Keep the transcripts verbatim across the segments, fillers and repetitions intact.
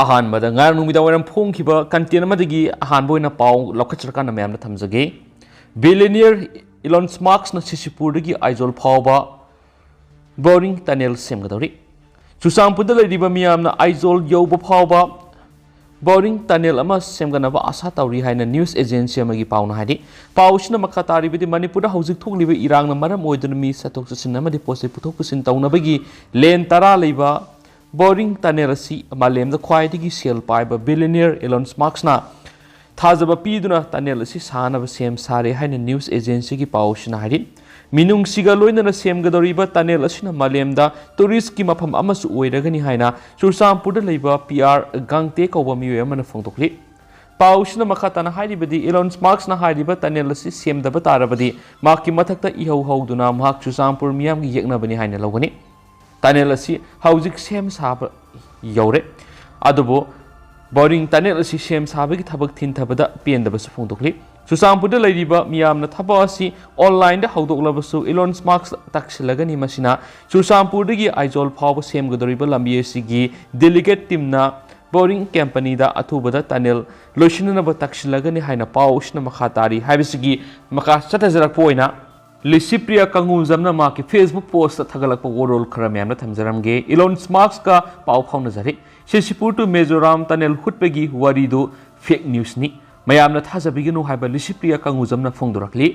ꯑꯍꯥꯟꯕꯗ ꯉꯔꯥꯡ ꯅꯨꯃꯤꯗꯥꯡ ꯋꯥꯏꯔꯝ ꯐꯣꯡꯈꯤꯕ content ꯑꯃꯗꯒꯤ ꯑꯍꯥꯟꯕ ꯑꯣꯏꯅ ꯄꯥꯎ ꯂꯧꯈꯠꯆꯔꯀꯥꯟꯗ ꯃꯌꯥꯝꯗ ꯊꯝꯖꯒꯦ꯫ Billionaire Elon Muskꯅ ꯁꯤꯁꯤꯄꯨꯔꯗꯒꯤ ꯑꯥꯏꯖꯣꯜ ꯐꯥꯎꯕ boring tunnel ꯁꯦꯝꯒꯗꯧꯔꯤ꯫ ꯆꯨꯔꯆꯥꯟꯄꯨꯔꯗ ꯂꯩꯔꯤꯕ ꯃꯤꯌꯥꯝꯅ ꯑꯥꯏꯖꯣꯜ ꯌꯧꯕ ꯐꯥꯎꯕ boring tunnel ꯑꯃ ꯁꯦꯝꯒꯠꯅꯕ ꯑꯥꯁꯥ ꯇꯧꯔꯤ ꯍꯥꯏꯅ news agency ꯑꯃꯒꯤ ꯄꯥꯎꯅ ꯍꯥꯏꯔꯤ꯫ ꯄꯥꯎꯁꯤꯅ ꯃꯈꯥ ꯇꯥꯔꯤꯕꯗꯤ, ꯃꯅꯤꯄꯨꯔꯗ ꯍꯧꯖꯤꯛ ꯊꯣꯛꯂꯤꯕ ꯏꯔꯥꯡꯅ ꯃꯔꯝ ꯑꯣꯏꯗꯨꯅ ꯃꯤ ꯆꯠꯊꯣꯛ ꯆꯠꯁꯤꯟ ꯑꯃꯗꯤ ꯄꯣꯠ ꯆꯩ ꯄꯨꯊꯣꯛ ꯄꯨꯁꯤꯟ ꯇꯧꯅꯕꯒꯤ lane ꯇꯔꯥ ꯂꯩꯕ boring tunnel ꯑꯁꯤ ꯃꯥꯂꯦꯝꯗ ꯈ꯭ꯋꯥꯏꯗꯒꯤ ꯁꯦꯜ ꯄꯥꯏꯕ billionaire Elon Muskꯅ ꯊꯥꯖꯕ ꯄꯤꯗꯨꯅ tunnel ꯑꯁꯤ ꯁꯥꯅꯕ ꯁꯦꯝ ꯁꯥꯔꯦ ꯍꯥꯏꯅ news agencyꯒꯤ ꯄꯥꯎꯁꯤꯅ ꯍꯥꯏꯔꯤ꯫ ꯃꯤꯅꯨꯡꯁꯤꯒ ꯂꯣꯏꯅꯅ ꯁꯦꯝꯒꯗꯧꯔꯤꯕ tunnel ꯑꯁꯤꯅ ꯃꯥꯂꯦꯝꯗ touristꯀꯤ ꯃꯐꯝ ꯑꯃꯁꯨ ꯑꯣꯏꯔꯒꯅꯤ ꯍꯥꯏꯅ ꯆꯨꯔꯆꯥꯟꯄꯨꯔꯗ ꯂꯩꯕ ꯄꯤ ꯑꯥꯔ ꯒꯥꯡꯇꯦ ꯀꯧꯕ ꯃꯤꯑꯣꯏ ꯑꯃꯅ ꯐꯣꯡꯗꯣꯛꯂꯤ꯫ ꯄꯥꯎꯁꯤꯅ ꯃꯈꯥ ꯇꯥꯅ ꯍꯥꯏꯔꯤꯕꯗꯤ, Elon Muskꯅ ꯍꯥꯏꯔꯤꯕ tunnel ꯑꯁꯤ ꯁꯦꯝꯗꯕ ꯇꯥꯔꯕꯗꯤ ꯃꯍꯥꯛꯀꯤ ꯃꯊꯛꯇ ꯏꯍꯧ ꯍꯧꯗꯨꯅ ꯃꯍꯥꯛ ꯆꯨꯔꯆꯥꯟꯄꯨꯔ ꯃꯤꯌꯥꯝꯒꯤ ꯌꯦꯛꯅꯕꯅꯤ ꯍꯥꯏꯅ ꯂꯧꯒꯅꯤ꯫ Tunnel ꯑꯁꯤ ꯍꯧꯖꯤꯛ ꯁꯦꯝ ꯁꯥꯕ ꯌꯧꯔꯦ, ꯑꯗꯨꯕꯨ boring tunnel ꯑꯁꯤ ꯁꯦꯝ ꯁꯥꯕꯒꯤ ꯊꯕꯛ ꯊꯤꯟꯊꯕꯗ ꯄꯦꯟꯗꯕꯁꯨ ꯐꯣꯡꯗꯣꯛꯂꯤ꯫ ꯆꯨꯔꯆꯥꯟꯄꯨꯔꯗ ꯂꯩꯔꯤꯕ ꯃꯤꯌꯥꯝꯅ ꯊꯕꯛ ꯑꯁꯤ onlineꯗ ꯍꯧꯗꯣꯛꯂꯕꯁꯨ Elon Musk ꯇꯛꯁꯤꯜꯂꯒꯅꯤ꯫ ꯃꯁꯤꯅ ꯆꯨꯔꯆꯥꯟꯄꯨꯔꯗꯒꯤ ꯑꯥꯏꯖꯣꯜ ꯐꯥꯎꯕ ꯁꯦꯝꯒꯗꯧꯔꯤꯕ ꯂꯝꯕꯤ ꯑꯁꯤꯒꯤ delicate teamꯅ boring companyꯗ ꯑꯊꯨꯕꯗ tunnel ꯂꯣꯏꯁꯤꯟꯅꯅꯕ ꯇꯛꯁꯤꯜꯂꯒꯅꯤ ꯍꯥꯏꯅ ꯄꯥꯎ ꯑꯁꯤꯅ ꯃꯈꯥ ꯇꯥꯔꯤ ꯍꯥꯏꯕꯁꯤꯒꯤ ꯃꯈꯥ ꯆꯠꯊꯖꯔꯛꯄ ꯑꯣꯏꯅ ꯂꯤꯁꯤꯄ꯭ꯔꯤꯌꯥ ꯀꯪꯒꯨꯖꯝꯅ ꯃꯍꯥꯛꯀꯤ Facebook postꯇ ꯊꯥꯒꯠꯂꯛꯄ ꯋꯥꯔꯣꯜ ꯈꯔ ꯃꯌꯥꯝꯅ ꯊꯝꯖꯔꯝꯒꯦ꯫ Elon Muskꯀ ꯄꯥꯎ ꯐꯥꯎꯅꯖꯔꯤ꯫ ꯁꯤꯁꯤꯄꯨꯔ to ꯃꯤꯖꯣꯔꯥꯝ tunnel ꯍꯨꯠꯄꯒꯤ ꯋꯥꯔꯤꯗꯨ fake newsꯅꯤ꯫ ꯃꯌꯥꯝꯅ ꯊꯥꯖꯕꯤꯒꯅꯨ ꯍꯥꯏꯕ ꯂꯤꯁꯤꯄ꯭ꯔꯤꯌꯥ ꯀꯪꯒꯨꯖꯝꯅ ꯐꯣꯡꯗꯣꯔꯛꯂꯤ꯫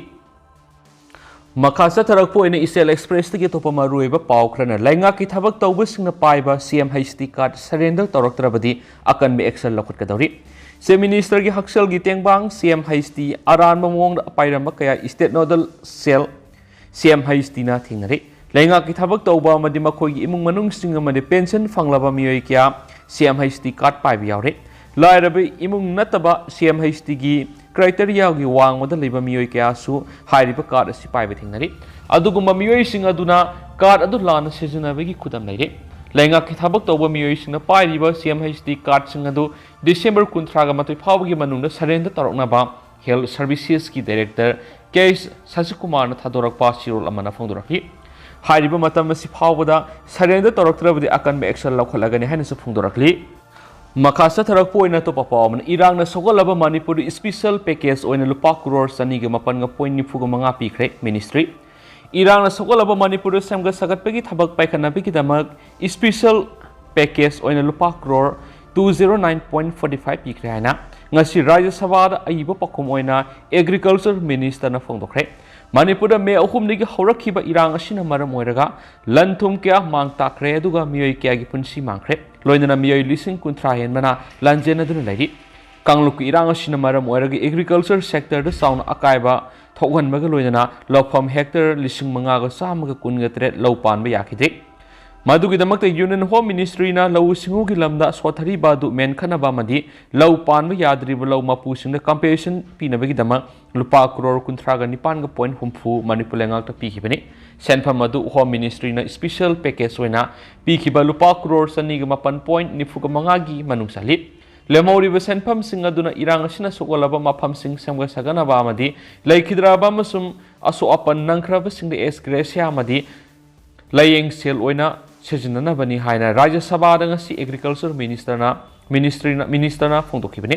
ꯃꯈꯥ ꯆꯠꯊꯔꯛꯄ ꯑꯣꯏꯅ East India Expressꯇꯒꯤ ꯑꯇꯣꯞꯄ ꯃꯔꯨꯑꯣꯏꯕ ꯄꯥꯎ ꯈꯔꯅ, ꯂꯩꯉꯥꯛꯀꯤ ꯊꯕꯛ ꯇꯧꯕꯁꯤꯡꯅ ꯄꯥꯏꯕ ꯁꯤ M H T card surrender ꯇꯧꯔꯛꯇ꯭ꯔꯕꯗꯤ ꯑꯀꯟꯕ action ꯂꯧꯈꯠꯀꯗꯧꯔꯤ꯫ Chief Ministerꯒꯤ ꯍꯛꯁꯦꯜꯒꯤ ꯇꯦꯡꯕꯥꯡ ꯁꯤ ꯑꯦꯝ ꯍꯩꯆ ꯇꯤ ꯑꯔꯥꯟꯕ ꯃꯑꯣꯡꯗ ꯄꯥꯏꯔꯝꯕ ꯀꯌꯥ State Nodal Cell ꯁꯤ ꯑꯦꯝ ꯍꯩꯆ ꯇꯤꯅ ꯊꯦꯡꯅꯔꯤ꯫ ꯂꯩꯉꯥꯛꯀꯤ ꯊꯕꯛ ꯇꯧꯕ ꯑꯃꯗꯤ ꯃꯈꯣꯏꯒꯤ ꯏꯃꯨꯡ ꯃꯅꯨꯡꯁꯤꯡ ꯑꯃꯗꯤ pension ꯐꯪꯂꯕ ꯃꯤꯑꯣꯏ ꯀꯌꯥ ꯁꯤ ꯑꯦꯝ ꯍꯩꯆ ꯇꯤ card ꯄꯥꯏꯕ ꯌꯥꯎꯔꯤ꯫ ꯂꯥꯏꯔꯕ ꯏꯃꯨꯡ ꯅꯠꯇꯕ ꯁꯤ ꯑꯦꯝ ꯍꯩꯆ ꯇꯤꯒꯤ criteriaꯒꯤ ꯋꯥꯡꯃꯗ ꯂꯩꯕ ꯃꯤꯑꯣꯏ ꯀꯌꯥꯁꯨ ꯍꯥꯏꯔꯤꯕ card ꯑꯁꯤ ꯄꯥꯏꯕ ꯊꯦꯡꯅꯔꯤ꯫ ꯑꯗꯨꯒꯨꯝꯕ ꯃꯤꯑꯣꯏꯁꯤꯡ ꯑꯗꯨꯅ card ꯑꯗꯨ ꯂꯥꯟꯅ ꯁꯤꯖꯤꯟꯅꯕꯒꯤ ꯈꯨꯗꯝ ꯂꯩꯔꯤ꯫ ꯂꯩꯉꯥꯛꯀꯤ ꯊꯕꯛ ꯇꯧꯕ ꯃꯤꯑꯣꯏꯁꯤꯡꯅ ꯄꯥꯏꯔꯤꯕ ꯁꯤ ꯑꯦꯝ ꯍꯩꯆ ꯇꯤ cardꯁꯤꯡ ꯑꯗꯨ December ꯀꯨꯟꯊ꯭ꯔꯥꯒ ꯃꯥꯊꯣꯏ ꯐꯥꯎꯕꯒꯤ ꯃꯅꯨꯡꯗ surrender ꯇꯧꯔꯛꯅꯕ Health Servicesꯀꯤ Director ꯀꯦ ꯁꯁꯤꯀꯨꯃꯥꯔꯅ ꯊꯥꯗꯣꯔꯛꯄ ꯆꯦꯔꯣꯜ ꯑꯃꯅ ꯐꯣꯡꯗꯣꯔꯛꯂꯤ꯫ ꯍꯥꯏꯔꯤꯕ ꯃꯇꯝ ꯑꯁꯤ ꯐꯥꯎꯕꯗ surrender ꯇꯧꯔꯛꯇ꯭ꯔꯕꯗꯤ ꯑꯀꯟꯕ action ꯂꯧꯈꯠꯂꯒꯅꯤ ꯍꯥꯏꯅꯁꯨ ꯐꯣꯡꯗꯣꯔꯛꯂꯤ꯫ ꯃꯈꯥ ꯆꯠꯊꯔꯛꯄ ꯑꯣꯏꯅ ꯑꯇꯣꯞꯄ ꯄꯥꯎ ꯑꯃꯅ, ꯏꯔꯥꯡꯅ ꯁꯣꯛꯍꯜꯂꯕ ꯃꯅꯤꯄꯨꯔꯗ special package ꯑꯣꯏꯅ ꯂꯨꯄꯥ ꯀ꯭ꯔꯣꯔ ꯆꯅꯤꯒ ꯃꯥꯄꯟꯒ ꯄꯣꯏꯟ ꯅꯤꯐꯨꯒ ꯃꯉꯥ ꯄꯤꯈ꯭ꯔꯦ ꯃꯤꯅꯤꯁꯇ꯭ꯔꯤ꯫ ꯏꯔꯥꯡꯅ ꯁꯣꯛꯍꯜꯂꯕ ꯃꯅꯤꯄꯨꯔꯗ ꯁꯦꯝꯒꯠ ꯁꯥꯒꯠꯄꯒꯤ ꯊꯕꯛ ꯄꯥꯏꯈꯠꯅꯕꯒꯤꯗꯃꯛ special package ꯑꯣꯏꯅ ꯂꯨꯄꯥ crore two zero nine point forty five ꯄꯤꯈ꯭ꯔꯦ ꯍꯥꯏꯅ ꯉꯁꯤ ꯔꯥꯖ꯭ꯌ ꯁꯚꯥꯗ ꯑꯏꯕ ꯄꯥꯎꯈꯨꯝ ꯑꯣꯏꯅ Agriculture Minister ꯅ ꯐꯣꯡꯗꯣꯛꯈ꯭ꯔꯦ꯫ ꯃꯅꯤꯄꯨꯔꯗ ꯃꯦ ꯑꯍꯨꯝꯗꯒꯤ ꯍꯧꯔꯛꯈꯤꯕ ꯏꯔꯥꯡ ꯑꯁꯤꯅ ꯃꯔꯝ ꯑꯣꯏꯔꯒ ꯂꯟ ꯊꯨꯝ ꯀꯌꯥ ꯃꯥꯡ ꯇꯥꯛꯈ꯭ꯔꯦ, ꯑꯗꯨꯒ ꯃꯤꯑꯣꯏ ꯀꯌꯥꯒꯤ ꯄꯨꯟꯁꯤ ꯃꯥꯡꯈ꯭ꯔꯦ, ꯂꯣꯏꯅꯅ ꯃꯤꯑꯣꯏ ꯂꯤꯁꯤꯡ ꯀꯨꯟꯊ꯭ꯔꯥ ꯍꯦꯟꯕꯅ ꯂꯥꯟꯖꯦꯟꯅꯗꯨꯅ ꯂꯩꯔꯤ꯫ ꯀꯥꯡꯂꯨꯞꯀꯤ ꯏꯔꯥꯡ ꯑꯁꯤꯅ ꯃꯔꯝ ꯑꯣꯏꯔꯒ agriculture sector ꯗ ꯆꯥꯎꯅ ꯑꯀꯥꯏꯕ ꯊꯣꯛꯍꯟꯕꯒ ꯂꯣꯏꯅꯅ ꯂꯧꯐꯝ ꯍꯦꯛꯇꯔ ꯂꯤꯁꯤꯡ ꯃꯉꯥꯒ ꯆꯥꯝꯃꯒ ꯀꯨꯟꯒ ꯇꯔꯦꯠ ꯂꯧ ꯄꯥꯟꯕ ꯌꯥꯈꯤꯗꯦ꯫ ꯃꯗꯨꯒꯤꯗꯃꯛꯇ Union Home Ministry ꯅ ꯂꯧꯎ ꯁꯤꯡꯎꯒꯤ ꯂꯝꯗ ꯁꯣꯠꯊꯔꯤꯕ ꯑꯗꯨ ꯃꯦꯟꯈꯠꯅꯕ ꯑꯃꯗꯤ ꯂꯧ ꯄꯥꯟꯕ ꯌꯥꯗ꯭ꯔꯤꯕ ꯂꯧ ꯃꯄꯨꯁꯤꯡꯗ compensation ꯄꯤꯅꯕꯒꯤꯗꯃꯛ ꯂꯨꯄꯥ ꯀ꯭ꯔꯣꯔ ꯀꯨꯟꯊ꯭ꯔꯥꯒ ꯅꯤꯄꯥꯟꯒ ꯄꯣꯏꯟ ꯍꯨꯝꯐꯨ ꯃꯅꯤꯄꯨꯔ ꯂꯩꯉꯥꯛꯇ ꯄꯤꯈꯤꯕꯅꯤ꯫ ꯁꯦꯟꯐꯝ ꯑꯗꯨ Home Ministry ꯅ special package ꯑꯣꯏꯅ ꯄꯤꯈꯤꯕ ꯂꯨꯄꯥ ꯀ꯭ꯔꯣꯔ ꯆꯅꯤꯒ ꯃꯥꯄꯟ ꯄꯣꯏꯟ ꯅꯤꯐꯨꯒ ꯃꯉꯥꯒꯤ ꯃꯅꯨꯡ ꯆꯜꯂꯤ꯫ ꯂꯦꯝꯍꯧꯔꯤꯕ ꯁꯦꯟꯐꯝꯁꯤꯡ ꯑꯗꯨꯅ ꯏꯔꯥꯡ ꯑꯁꯤꯅ ꯁꯣꯛꯍꯜꯂꯕ ꯃꯐꯝꯁꯤꯡ ꯁꯦꯝꯒꯠ ꯁꯥꯒꯠꯅꯕ ꯑꯃꯗꯤ ꯂꯩꯈꯤꯗ꯭ꯔꯕ ꯑꯃꯁꯨꯡ ꯑꯁꯣꯛ ꯑꯄꯟ ꯅꯪꯈ꯭ꯔꯕꯁꯤꯡꯗ ex gratia ꯑꯃꯗꯤ ꯂꯥꯏꯌꯦꯡ ꯁꯦꯜ ꯑꯣꯏꯅ ꯁꯤꯖꯤꯟꯅꯅꯕꯅꯤ ꯍꯥꯏꯅ ꯔꯥꯖ꯭ꯌ ꯁꯚꯥꯗ ꯉꯁꯤ Agriculture Minister ꯅ, Ministry ꯅ, Minister ꯅ ꯐꯣꯡꯗꯣꯛꯈꯤꯕꯅꯤ꯫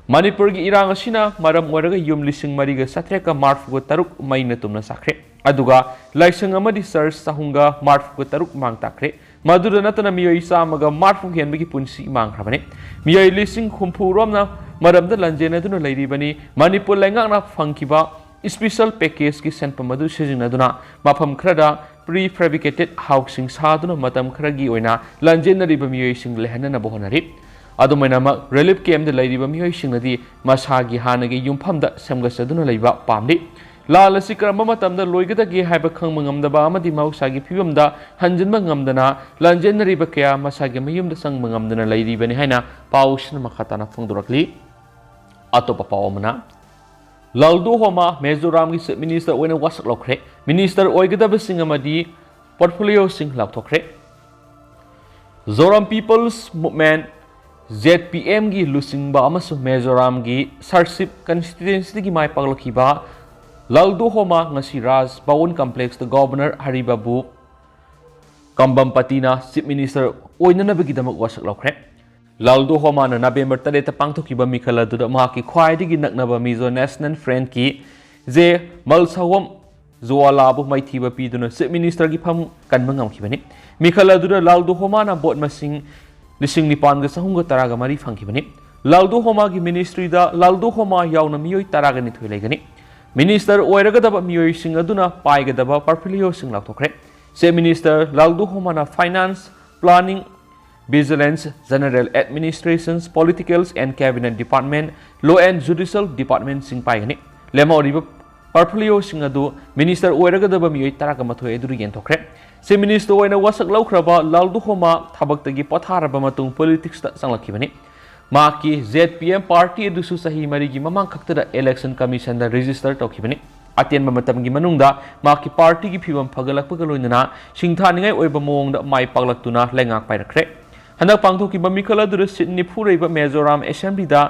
ꯃꯅꯤꯄꯨꯔꯒꯤ ꯏꯔꯥꯡ ꯑꯁꯤꯅ ꯃꯔꯝ ꯑꯣꯏꯔꯒ ꯌꯨꯝ ꯂꯤꯁꯤꯡ ꯃꯔꯤꯒ ꯆꯥꯇ꯭ꯔꯦꯠꯀ ꯃꯔꯤꯐꯨꯒ ꯇꯔꯨꯛ ꯃꯩꯅ ꯇꯨꯝꯅ ꯆꯥꯛꯈ꯭ꯔꯦ, ꯑꯗꯨꯒ ꯂꯥꯏꯁꯪ ꯑꯃꯗꯤ church ꯆꯍꯨꯝꯒ ꯃꯔꯤꯐꯨꯒ ꯇꯔꯨꯛ ꯃꯥꯡ ꯇꯥꯛꯈ꯭ꯔꯦ꯫ ꯃꯗꯨꯗ ꯅꯠꯇꯅ ꯃꯤꯑꯣꯏ ꯆꯥꯝꯃꯒ ꯃꯔꯤꯐꯨ ꯍꯦꯟꯕꯒꯤ ꯄꯨꯟꯁꯤ ꯃꯥꯡꯈ꯭ꯔꯕꯅꯤ꯫ ꯃꯤꯑꯣꯏ ꯂꯤꯁꯤꯡ ꯍꯨꯝꯐꯨ ꯔꯣꯝꯅ ꯃꯔꯝꯗ ꯂꯥꯟꯖꯦꯟꯅꯗꯨꯅ ꯂꯩꯔꯤꯕꯅꯤ꯫ ꯃꯅꯤꯄꯨꯔ ꯂꯩꯉꯥꯛꯅ ꯐꯪꯈꯤꯕ special package ꯀꯤ ꯁꯦꯟꯐꯝ ꯑꯗꯨ ꯁꯤꯖꯤꯟꯅꯗꯨꯅ ꯃꯐꯝ ꯈꯔꯗ prefabricated housing ꯁꯥꯗꯨꯅ ꯃꯇꯝ ꯈꯔꯒꯤ ꯑꯣꯏꯅ ꯂꯥꯟꯖꯦꯟꯅꯔꯤꯕ ꯃꯤꯑꯣꯏꯁꯤꯡ ꯂꯩꯍꯟꯅꯅꯕ ꯍꯣꯠꯅꯔꯤ꯫ ꯑꯗꯨꯃꯥꯏꯅꯃꯛ relief camp ꯇ ꯂꯩꯔꯤꯕ ꯃꯤꯑꯣꯏꯁꯤꯡꯅꯗꯤ ꯃꯁꯥꯒꯤ ꯍꯥꯟꯅꯒꯤ ꯌꯨꯝꯐꯝꯗ ꯁꯦꯝꯒꯠꯆꯗꯨꯅ ꯂꯩꯕ ꯄꯥꯝꯂꯤ꯫ ꯂꯥꯟ ꯑꯁꯤ ꯀꯔꯝꯕ ꯃꯇꯝꯗ ꯂꯣꯏꯒꯗꯒꯦ ꯍꯥꯏꯕ ꯈꯪꯕ ꯉꯝꯗꯕ ꯑꯃꯗꯤ ꯃꯍꯧꯁꯥꯒꯤ ꯐꯤꯕꯝꯗ ꯍꯟꯖꯤꯟꯕ ꯉꯝꯗꯅ ꯂꯥꯟꯖꯦꯟꯅꯔꯤꯕ ꯀꯌꯥ ꯃꯁꯥꯒꯤ ꯃꯌꯨꯝꯗ ꯆꯪꯕ ꯉꯝꯗꯅ ꯂꯩꯔꯤꯕꯅꯤ ꯍꯥꯏꯅ ꯄꯥꯎꯁꯤꯅ ꯃꯈꯥ ꯇꯥꯅ ꯐꯣꯡꯗꯣꯔꯛꯂꯤ꯫ ꯑꯇꯣꯞꯄ ꯄꯥꯎ ꯑꯃꯅ, ꯂꯥꯜꯗꯨ ꯍꯣꯃꯥ ꯃꯤꯖꯣꯔꯥꯝꯒꯤ Chief Minister ꯑꯣꯏꯅ ꯋꯥꯁꯛ ꯂꯧꯈ꯭ꯔꯦ꯫ Minister ꯑꯣꯏꯒꯗꯕꯁꯤꯡ ꯑꯃꯗꯤ portfolio ꯁꯤꯡ ꯂꯥꯎꯊꯣꯛꯈ꯭ꯔꯦ꯫ Zoram People's Movement, Z P M ꯒꯤ ꯂꯨꯆꯤꯡꯕ ꯑꯃꯁꯨꯡ ꯃꯤꯖꯣꯔꯥꯝꯒꯤ Serchhip constituency ꯗꯒꯤ ꯃꯥꯏ ꯄꯥꯛꯂꯛꯈꯤꯕ ꯂꯥꯜꯗꯨ ꯍꯣꯃꯥ ꯉꯁꯤ ꯔꯥꯖ ꯚꯋꯟ complex ꯇ Governor ꯍꯔꯤꯕꯥꯕꯨ ꯀꯝꯕꯝꯄꯇꯤꯅ Chief Minister ꯑꯣꯏꯅꯅꯕꯒꯤꯗꯃꯛ ꯋꯥꯁꯛ ꯂꯧꯈ꯭ꯔꯦ꯫ ꯂꯥꯜꯗꯨ ꯍꯣꯃꯥꯅ ꯅꯕꯦꯝꯕꯔ ꯇꯔꯦꯠꯇ ꯄꯥꯡꯊꯣꯛꯈꯤꯕ ꯃꯤꯈꯜ ꯑꯗꯨꯗ ꯃꯍꯥꯛꯀꯤ ꯈ꯭ꯋꯥꯏꯗꯒꯤ ꯅꯛꯅꯕ ꯃꯤꯖꯣ ꯅꯦꯁꯅꯦꯜ ꯐ꯭ꯔꯟꯠꯀꯤ ꯖꯦ ꯃꯜꯁꯥꯋꯝ ꯖꯨꯋꯥꯂꯥꯕꯨ ꯃꯥꯏꯊꯤꯕ ꯄꯤꯗꯨꯅ ꯆꯤꯐ ꯃꯤꯅꯤꯁꯇꯔꯒꯤ ꯐꯝ ꯀꯟꯕ ꯉꯝꯈꯤꯕꯅꯤ꯫ ꯃꯤꯈꯜ ꯑꯗꯨꯗ ꯂꯥꯜꯗꯨ ꯍꯣꯃꯥꯅ ꯚꯣꯠ ꯃꯁꯤꯡ ꯂꯤꯁꯤꯡ ꯅꯤꯄꯥꯟꯒ ꯆꯍꯨꯝꯒ ꯇꯔꯥꯒ ꯃꯔꯤ ꯐꯪꯈꯤꯕꯅꯤ꯫ ꯂꯥꯜꯗꯨ ꯍꯣꯃꯥꯒꯤ ꯃꯤꯅꯤꯁꯇ꯭ꯔꯤꯗ ꯂꯥꯜꯗꯨ ꯍꯣꯃꯥ ꯌꯥꯎꯅ ꯃꯤꯑꯣꯏ ꯇꯔꯥꯒ ꯅꯤꯊꯣꯏ ꯂꯩꯒꯅꯤ꯫ ꯃꯤꯅꯤꯁꯇꯔ ꯑꯣꯏꯔꯒꯗꯕ ꯃꯤꯑꯣꯏꯁꯤꯡ ꯑꯗꯨꯅ ꯄꯥꯏꯒꯗꯕ ꯄꯣꯔꯠꯐꯣꯂꯤꯑꯣꯁꯤꯡ ꯂꯥꯎꯊꯣꯛꯈ꯭ꯔꯦ꯫ ꯆꯤꯐ ꯃꯤꯅꯤꯁꯇꯔ ꯂꯥꯜꯗꯨ ꯍꯣꯃꯥꯅ finance, planning, vigilance, general administrations, politicals and cabinet department, law and judicial ꯗꯤꯄꯥꯔꯠꯃꯦꯟꯁꯤꯡ ꯄꯥꯏꯒꯅꯤ꯫ ꯂꯦꯝꯍꯧꯔꯤꯕ ꯄꯣꯔꯠꯐꯣꯂꯤꯑꯣꯁꯤꯡ ꯑꯗꯨ ꯃꯤꯅꯤꯁꯇꯔ ꯑꯣꯏꯔꯒꯗꯕ ꯃꯤꯑꯣꯏ ꯇꯔꯥꯒ ꯃꯥꯊꯣꯏ ꯑꯗꯨꯗ ꯌꯦꯟꯊꯣꯛꯈ꯭ꯔꯦ꯫ ꯆꯤꯐ ꯃꯤꯅꯤꯁꯇꯔ ꯑꯣꯏꯅ ꯋꯥꯁꯛ ꯂꯧꯈ꯭ꯔꯕ ꯂꯥꯜꯗꯨ ꯍꯣꯃꯥ ꯊꯕꯛꯇꯒꯤ ꯄꯣꯊꯥꯔꯕ ꯃꯇꯨꯡ ꯄꯣꯂꯤꯇꯤꯛꯁꯇ ꯆꯪꯂꯛꯈꯤꯕꯅꯤ꯫ ꯃꯍꯥꯛꯀꯤ ꯖꯦꯗ ꯄꯤ ꯑꯦꯝ ꯄꯥꯔꯇꯤ ꯑꯗꯨꯁꯨ ꯆꯍꯤ ꯃꯔꯤꯒꯤ ꯃꯃꯥꯡ ꯈꯛꯇꯗ ꯏꯂꯦꯛꯁꯟ ꯀꯃꯤꯁꯟꯗ ꯔꯦꯖꯤꯁꯇꯔ ꯇꯧꯈꯤꯕꯅꯤ꯫ ꯑꯇꯦꯟꯕ ꯃꯇꯝꯒꯤ ꯃꯅꯨꯡꯗ ꯃꯍꯥꯛꯀꯤ ꯄꯥꯔꯇꯤꯒꯤ ꯐꯤꯕꯝ ꯐꯒꯠꯂꯛꯄꯒ ꯂꯣꯏꯅꯅ ꯁꯤꯡꯊꯥꯅꯤꯡꯉꯥꯏ ꯑꯣꯏꯕ ꯃꯑꯣꯡꯗ ꯃꯥꯏ ꯄꯥꯛꯂꯛꯇꯨꯅ ꯂꯩꯉꯥꯛ ꯄꯥꯏꯔꯛꯈ꯭ꯔꯦ꯫ ꯍꯟꯗꯛ ꯄꯥꯡꯊꯣꯛꯈꯤꯕ ꯃꯤꯈꯜ ꯑꯗꯨꯗ ꯁꯤꯠ ꯅꯤꯐꯨ ꯂꯩꯕ ꯃꯤꯖꯣꯔꯥꯝ ꯑꯦꯁꯦꯝꯕ꯭ꯂꯤꯗ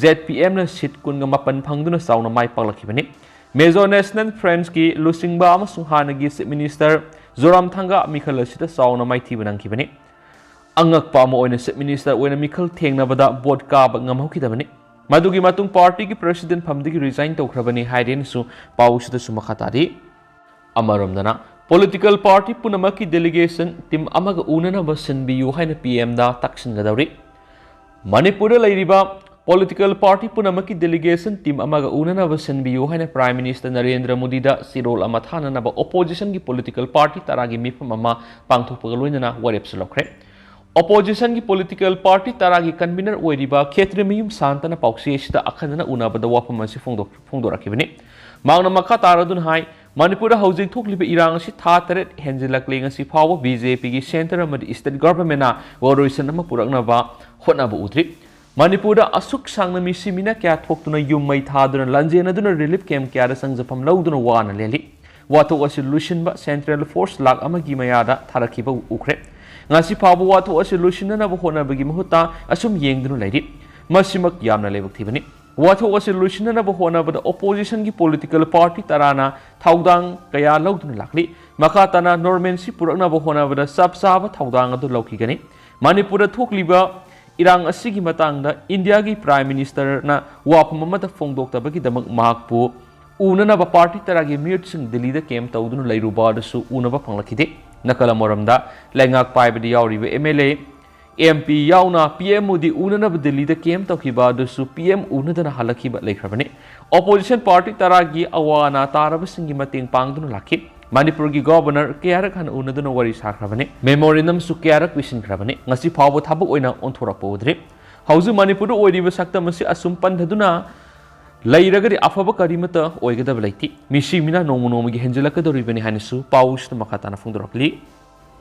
ꯖꯦꯗ ꯄꯤ ꯑꯦꯝꯅ ꯁꯤꯠ ꯀꯨꯟꯒ ꯃꯥꯄꯟ ꯐꯪꯗꯨꯅ ꯆꯥꯎꯅ ꯃꯥꯏ ꯄꯥꯛꯂꯛꯈꯤꯕꯅꯤ꯫ ꯃꯤꯖꯣ ꯅꯦꯁꯅꯦꯜ ꯐ꯭ꯔꯟꯠꯀꯤ ꯂꯨꯆꯤꯡꯕ ꯑꯃꯁꯨꯡ ꯍꯥꯟꯅꯒꯤ ꯆꯤꯐ ꯃꯤꯅꯤꯁꯇꯔ ꯖꯣꯔꯥꯝꯊꯥꯡꯒꯥ ꯃꯤꯈꯜ ꯑꯁꯤꯗ ꯆꯥꯎꯅ ꯃꯥꯏꯊꯤꯕ ꯅꯪꯈꯤꯕꯅꯤ꯫ ꯑꯉꯛꯄ ꯑꯃ ꯑꯣꯏꯅ ꯆꯤꯐ ꯃꯤꯅꯤꯁꯇꯔ ꯑꯣꯏꯅ ꯃꯤꯈꯜ ꯊꯦꯡꯅꯕꯗ ꯚꯣꯠ ꯀꯥꯕ ꯉꯝꯍꯧꯈꯤꯗꯕꯅꯤ꯫ ꯃꯗꯨꯒꯤ ꯃꯇꯨꯡ ꯄꯥꯔꯇꯤꯒꯤ ꯄ꯭ꯔꯦꯁꯤꯗꯦꯟꯠ ꯐꯝꯗꯒꯤ ꯔꯤꯖꯥꯏꯟ ꯇꯧꯈ꯭ꯔꯕꯅꯤ ꯍꯥꯏꯔꯦꯅꯁꯨ ꯄꯥꯎꯁꯤꯗꯁꯨ ꯃꯈꯥ ꯇꯥꯔꯤ꯫ ꯑꯃꯔꯣꯝꯗꯅ, ꯄꯣꯂꯤꯇꯤꯀꯦꯜ ꯄꯥꯔꯇꯤ ꯄꯨꯝꯅꯃꯛꯀꯤ ꯗꯦꯂꯤꯒꯦꯁꯟ ꯇꯤꯝ ꯑꯃꯒ ꯎꯅꯅꯕ ꯁꯤꯟꯕꯤꯌꯨ ꯍꯥꯏꯅ ꯄꯤ ꯑꯦꯝꯗ ꯇꯛꯁꯤꯟꯒꯗꯧꯔꯤ꯫ ꯃꯅꯤꯄꯨꯔꯗ ꯂꯩꯔꯤꯕ ꯄꯣꯂꯤꯇꯤꯀꯦꯜ ꯄꯥꯔꯇꯤ ꯄꯨꯝꯅꯃꯛꯀꯤ ꯗꯦꯂꯤꯒꯦꯁꯟ ꯇꯤꯝ ꯑꯃꯒ ꯎꯅꯅꯕ ꯁꯤꯟꯕꯤꯌꯨ ꯍꯥꯏꯅ ꯄ꯭ꯔꯥꯏꯝ ꯃꯤꯅꯤꯁꯇꯔ ꯅꯔꯦꯟꯗ꯭ꯔ ꯃꯣꯗꯤꯗ ꯆꯦꯔꯣꯜ ꯑꯃ ꯊꯥꯅꯅꯕ ꯑꯣꯄꯣꯖꯤꯁꯟꯒꯤ ꯄꯣꯂꯤꯇꯤꯀꯦꯜ ꯄꯥꯔꯇꯤ ꯇꯔꯥꯒꯤ ꯃꯤꯐꯝ ꯑꯃ ꯄꯥꯡꯊꯣꯛꯄꯒ ꯂꯣꯏꯅꯅ ꯋꯥꯔꯦꯞꯁꯨ ꯂꯧꯈ꯭ꯔꯦ꯫ ꯑꯣꯄꯣꯖꯤꯁꯟꯒꯤ ꯄꯣꯂꯤꯇꯤꯀꯦꯜ ꯄꯥꯔꯇꯤ ꯇꯔꯥꯒꯤ ꯀꯟꯚꯤꯅꯔ ꯑꯣꯏꯔꯤꯕ ꯈꯦꯇ꯭ꯔꯤꯃꯌꯨꯝ ꯁꯥꯟꯇꯅ ꯄꯥꯎꯆꯦ ꯑꯁꯤꯗ ꯑꯈꯟꯅꯅ ꯎꯅꯕꯗ ꯋꯥꯐꯝ ꯑꯁꯤ ꯐꯣꯡꯗꯣꯛ-, ꯐꯣꯡꯗꯣꯔꯛꯈꯤꯕꯅꯤ꯫ ꯃꯍꯥꯛꯅ ꯃꯈꯥ ꯇꯥꯔꯗꯨꯅ ꯍꯥꯏ, ꯃꯅꯤꯄꯨꯔꯗ ꯍꯧꯖꯤꯛ ꯊꯣꯛꯂꯤꯕ ꯏꯔꯥꯡ ꯑꯁꯤ ꯊꯥ ꯇꯔꯦꯠ ꯍꯦꯟꯖꯤꯜꯂꯛꯂꯦ꯫ ꯉꯁꯤ ꯐꯥꯎꯕ ꯕꯤ ꯖꯦ ꯄꯤꯒꯤ ꯁꯦꯟꯇꯔ ꯑꯃꯗꯤ ꯁ꯭ꯇꯦꯠ ꯒꯚꯔꯟꯃꯦꯟꯠꯅ ꯋꯥꯔꯣꯏꯁꯤꯟ ꯑꯃ ꯄꯨꯔꯛꯅꯕ ꯍꯣꯠꯅꯕ ꯎꯗ꯭ꯔꯤ꯫ ꯃꯅꯤꯄꯨꯔꯗ ꯑꯁꯨꯛ ꯁꯥꯡꯅ ꯃꯤꯁꯤ ꯃꯤꯅ ꯀꯌꯥ ꯊꯣꯛꯇꯨꯅ ꯌꯨꯝ ꯃꯩ ꯊꯥꯗꯨꯅ ꯂꯥꯟꯖꯦꯟꯅꯗꯨꯅ ꯔꯤꯂꯤꯐ ꯀꯦꯝꯞ ꯀꯌꯥꯗ ꯆꯪꯖꯐꯝ ꯂꯧꯗꯨꯅ ꯋꯥꯅ ꯂꯦꯜꯂꯤ꯫ ꯋꯥꯊꯣꯛ ꯑꯁꯤ ꯂꯣꯏꯁꯤꯟꯕ ꯁꯦꯟꯇ꯭ꯔꯦꯜ ꯐꯣꯔꯁ ꯂꯥꯈ ꯑꯃꯒꯤ ꯃꯌꯥꯗ ꯊꯥꯔꯛꯈꯤꯕ ꯎꯈ꯭ꯔꯦ꯫ ꯉꯁꯤ ꯐꯥꯎꯕ ꯋꯥꯊꯣꯛ ꯑꯁꯤ ꯂꯣꯏꯁꯤꯟꯅꯅꯕ ꯍꯣꯠꯅꯕꯒꯤ ꯃꯍꯨꯠꯇ ꯑꯁꯨꯝ ꯌꯦꯡꯗꯨꯅ ꯂꯩꯔꯤ꯫ ꯃꯁꯤꯃꯛ ꯌꯥꯝꯅ ꯂꯥꯏꯕꯛ ꯊꯤꯕꯅꯤ꯫ ꯋꯥꯊꯣꯛ ꯑꯁꯤ ꯂꯣꯏꯁꯤꯟꯅꯅꯕ ꯍꯣꯠꯅꯕꯗ ꯑꯣꯄꯣꯖꯤꯁꯟꯒꯤ ꯄꯣꯂꯤꯇꯤꯀꯦꯜ ꯄꯥꯔꯇꯤ ꯇꯔꯥꯅ ꯊꯧꯗꯥꯡ ꯀꯌꯥ ꯂꯧꯗꯨꯅ ꯂꯥꯛꯂꯤ꯫ ꯃꯈꯥ ꯇꯥꯅ ꯅꯣꯔꯃꯦꯟꯁꯤ ꯄꯨꯔꯛꯅꯕ ꯍꯣꯠꯅꯕꯗ ꯆꯞ ꯆꯥꯕ ꯊꯧꯗꯥꯡ ꯑꯗꯨ ꯂꯧꯈꯤꯒꯅꯤ꯫ ꯃꯅꯤꯄꯨꯔꯗ ꯊꯣꯛꯂꯤꯕ ꯏꯔꯥꯡ ꯑꯁꯤꯒꯤ ꯃꯇꯥꯡꯗ ꯏꯟꯗꯤꯌꯥꯒꯤ Prime Ministerꯅ ꯋꯥꯐꯝ ꯑꯃꯠꯇ ꯐꯣꯡꯗꯣꯛꯇꯕꯒꯤꯗꯃꯛ ꯃꯍꯥꯛꯄꯨ ꯎꯅꯅꯕ party ꯇꯔꯥꯒꯤ ꯃꯤꯍꯨꯠꯁꯤꯡ ꯗꯤꯜꯂꯤꯗ camp ꯇꯧꯗꯨꯅ ꯂꯩꯔꯨꯕ ꯑꯗꯨꯁꯨ ꯎꯅꯕ ꯐꯪꯂꯛꯈꯤꯗꯦ꯫ ꯅꯥꯀꯜ ꯑꯃꯔꯣꯝꯗ, ꯂꯩꯉꯥꯛ ꯄꯥꯏꯕꯗ ꯌꯥꯎꯔꯤꯕ MLA, MP ꯌꯥꯎꯅ PM ꯃꯣꯗꯤ ꯎꯅꯅꯕ ꯗꯤꯜꯂꯤꯗ camp ꯇꯧꯈꯤꯕ ꯑꯗꯨꯁꯨ PM ꯎꯅꯗꯅ ꯍꯜꯂꯛꯈꯤꯕ ꯂꯩꯈ꯭ꯔꯕꯅꯤ꯫ Opposition party ꯇꯔꯥꯒꯤ ꯑꯋꯥ ꯑꯅꯥ ꯇꯥꯔꯕꯁꯤꯡꯒꯤ ꯃꯇꯦꯡ ꯄꯥꯡꯗꯨꯅ ꯂꯥꯛꯈꯤ꯫ ꯃꯅꯤꯄꯨꯔꯒꯤ Governor ꯀꯌꯥꯔꯛ ꯍꯟꯅ ꯎꯅꯗꯨꯅ ꯋꯥꯔꯤ ꯁꯥꯈ꯭ꯔꯕꯅꯤ꯫ Memorandumꯁꯨ ꯀꯌꯥꯔꯛ ꯄꯤꯁꯤꯟꯈ꯭ꯔꯕꯅꯤ꯫ ꯉꯁꯤ ꯐꯥꯎꯕ ꯊꯕꯛ ꯑꯣꯏꯅ ꯑꯣꯟꯊꯣꯔꯛꯄ ꯎꯗ꯭ꯔꯤ꯫ ꯍꯧꯖꯤꯛ ꯃꯅꯤꯄꯨꯔꯗ ꯑꯣꯏꯔꯤꯕ ꯁꯛꯇꯝ ꯑꯁꯤ ꯑꯁꯨꯝ ꯄꯟꯊꯗꯨꯅ ꯂꯩꯔꯒꯗꯤ ꯑꯐꯕ ꯀꯔꯤꯃꯠꯇ ꯑꯣꯏꯒꯗꯕ ꯂꯩꯇꯦ꯫ ꯃꯤꯁꯤ ꯃꯤꯅꯥ ꯅꯣꯡꯃ ꯅꯣꯡꯃꯒꯤ ꯍꯦꯟꯖꯤꯜꯂꯛꯀꯗꯧꯔꯤꯕꯅꯤ ꯍꯥꯏꯅꯁꯨ ꯄꯥꯎꯁꯤꯗ ꯃꯈꯥ ꯇꯥꯅ ꯐꯣꯡꯗꯣꯔꯛꯂꯤ꯫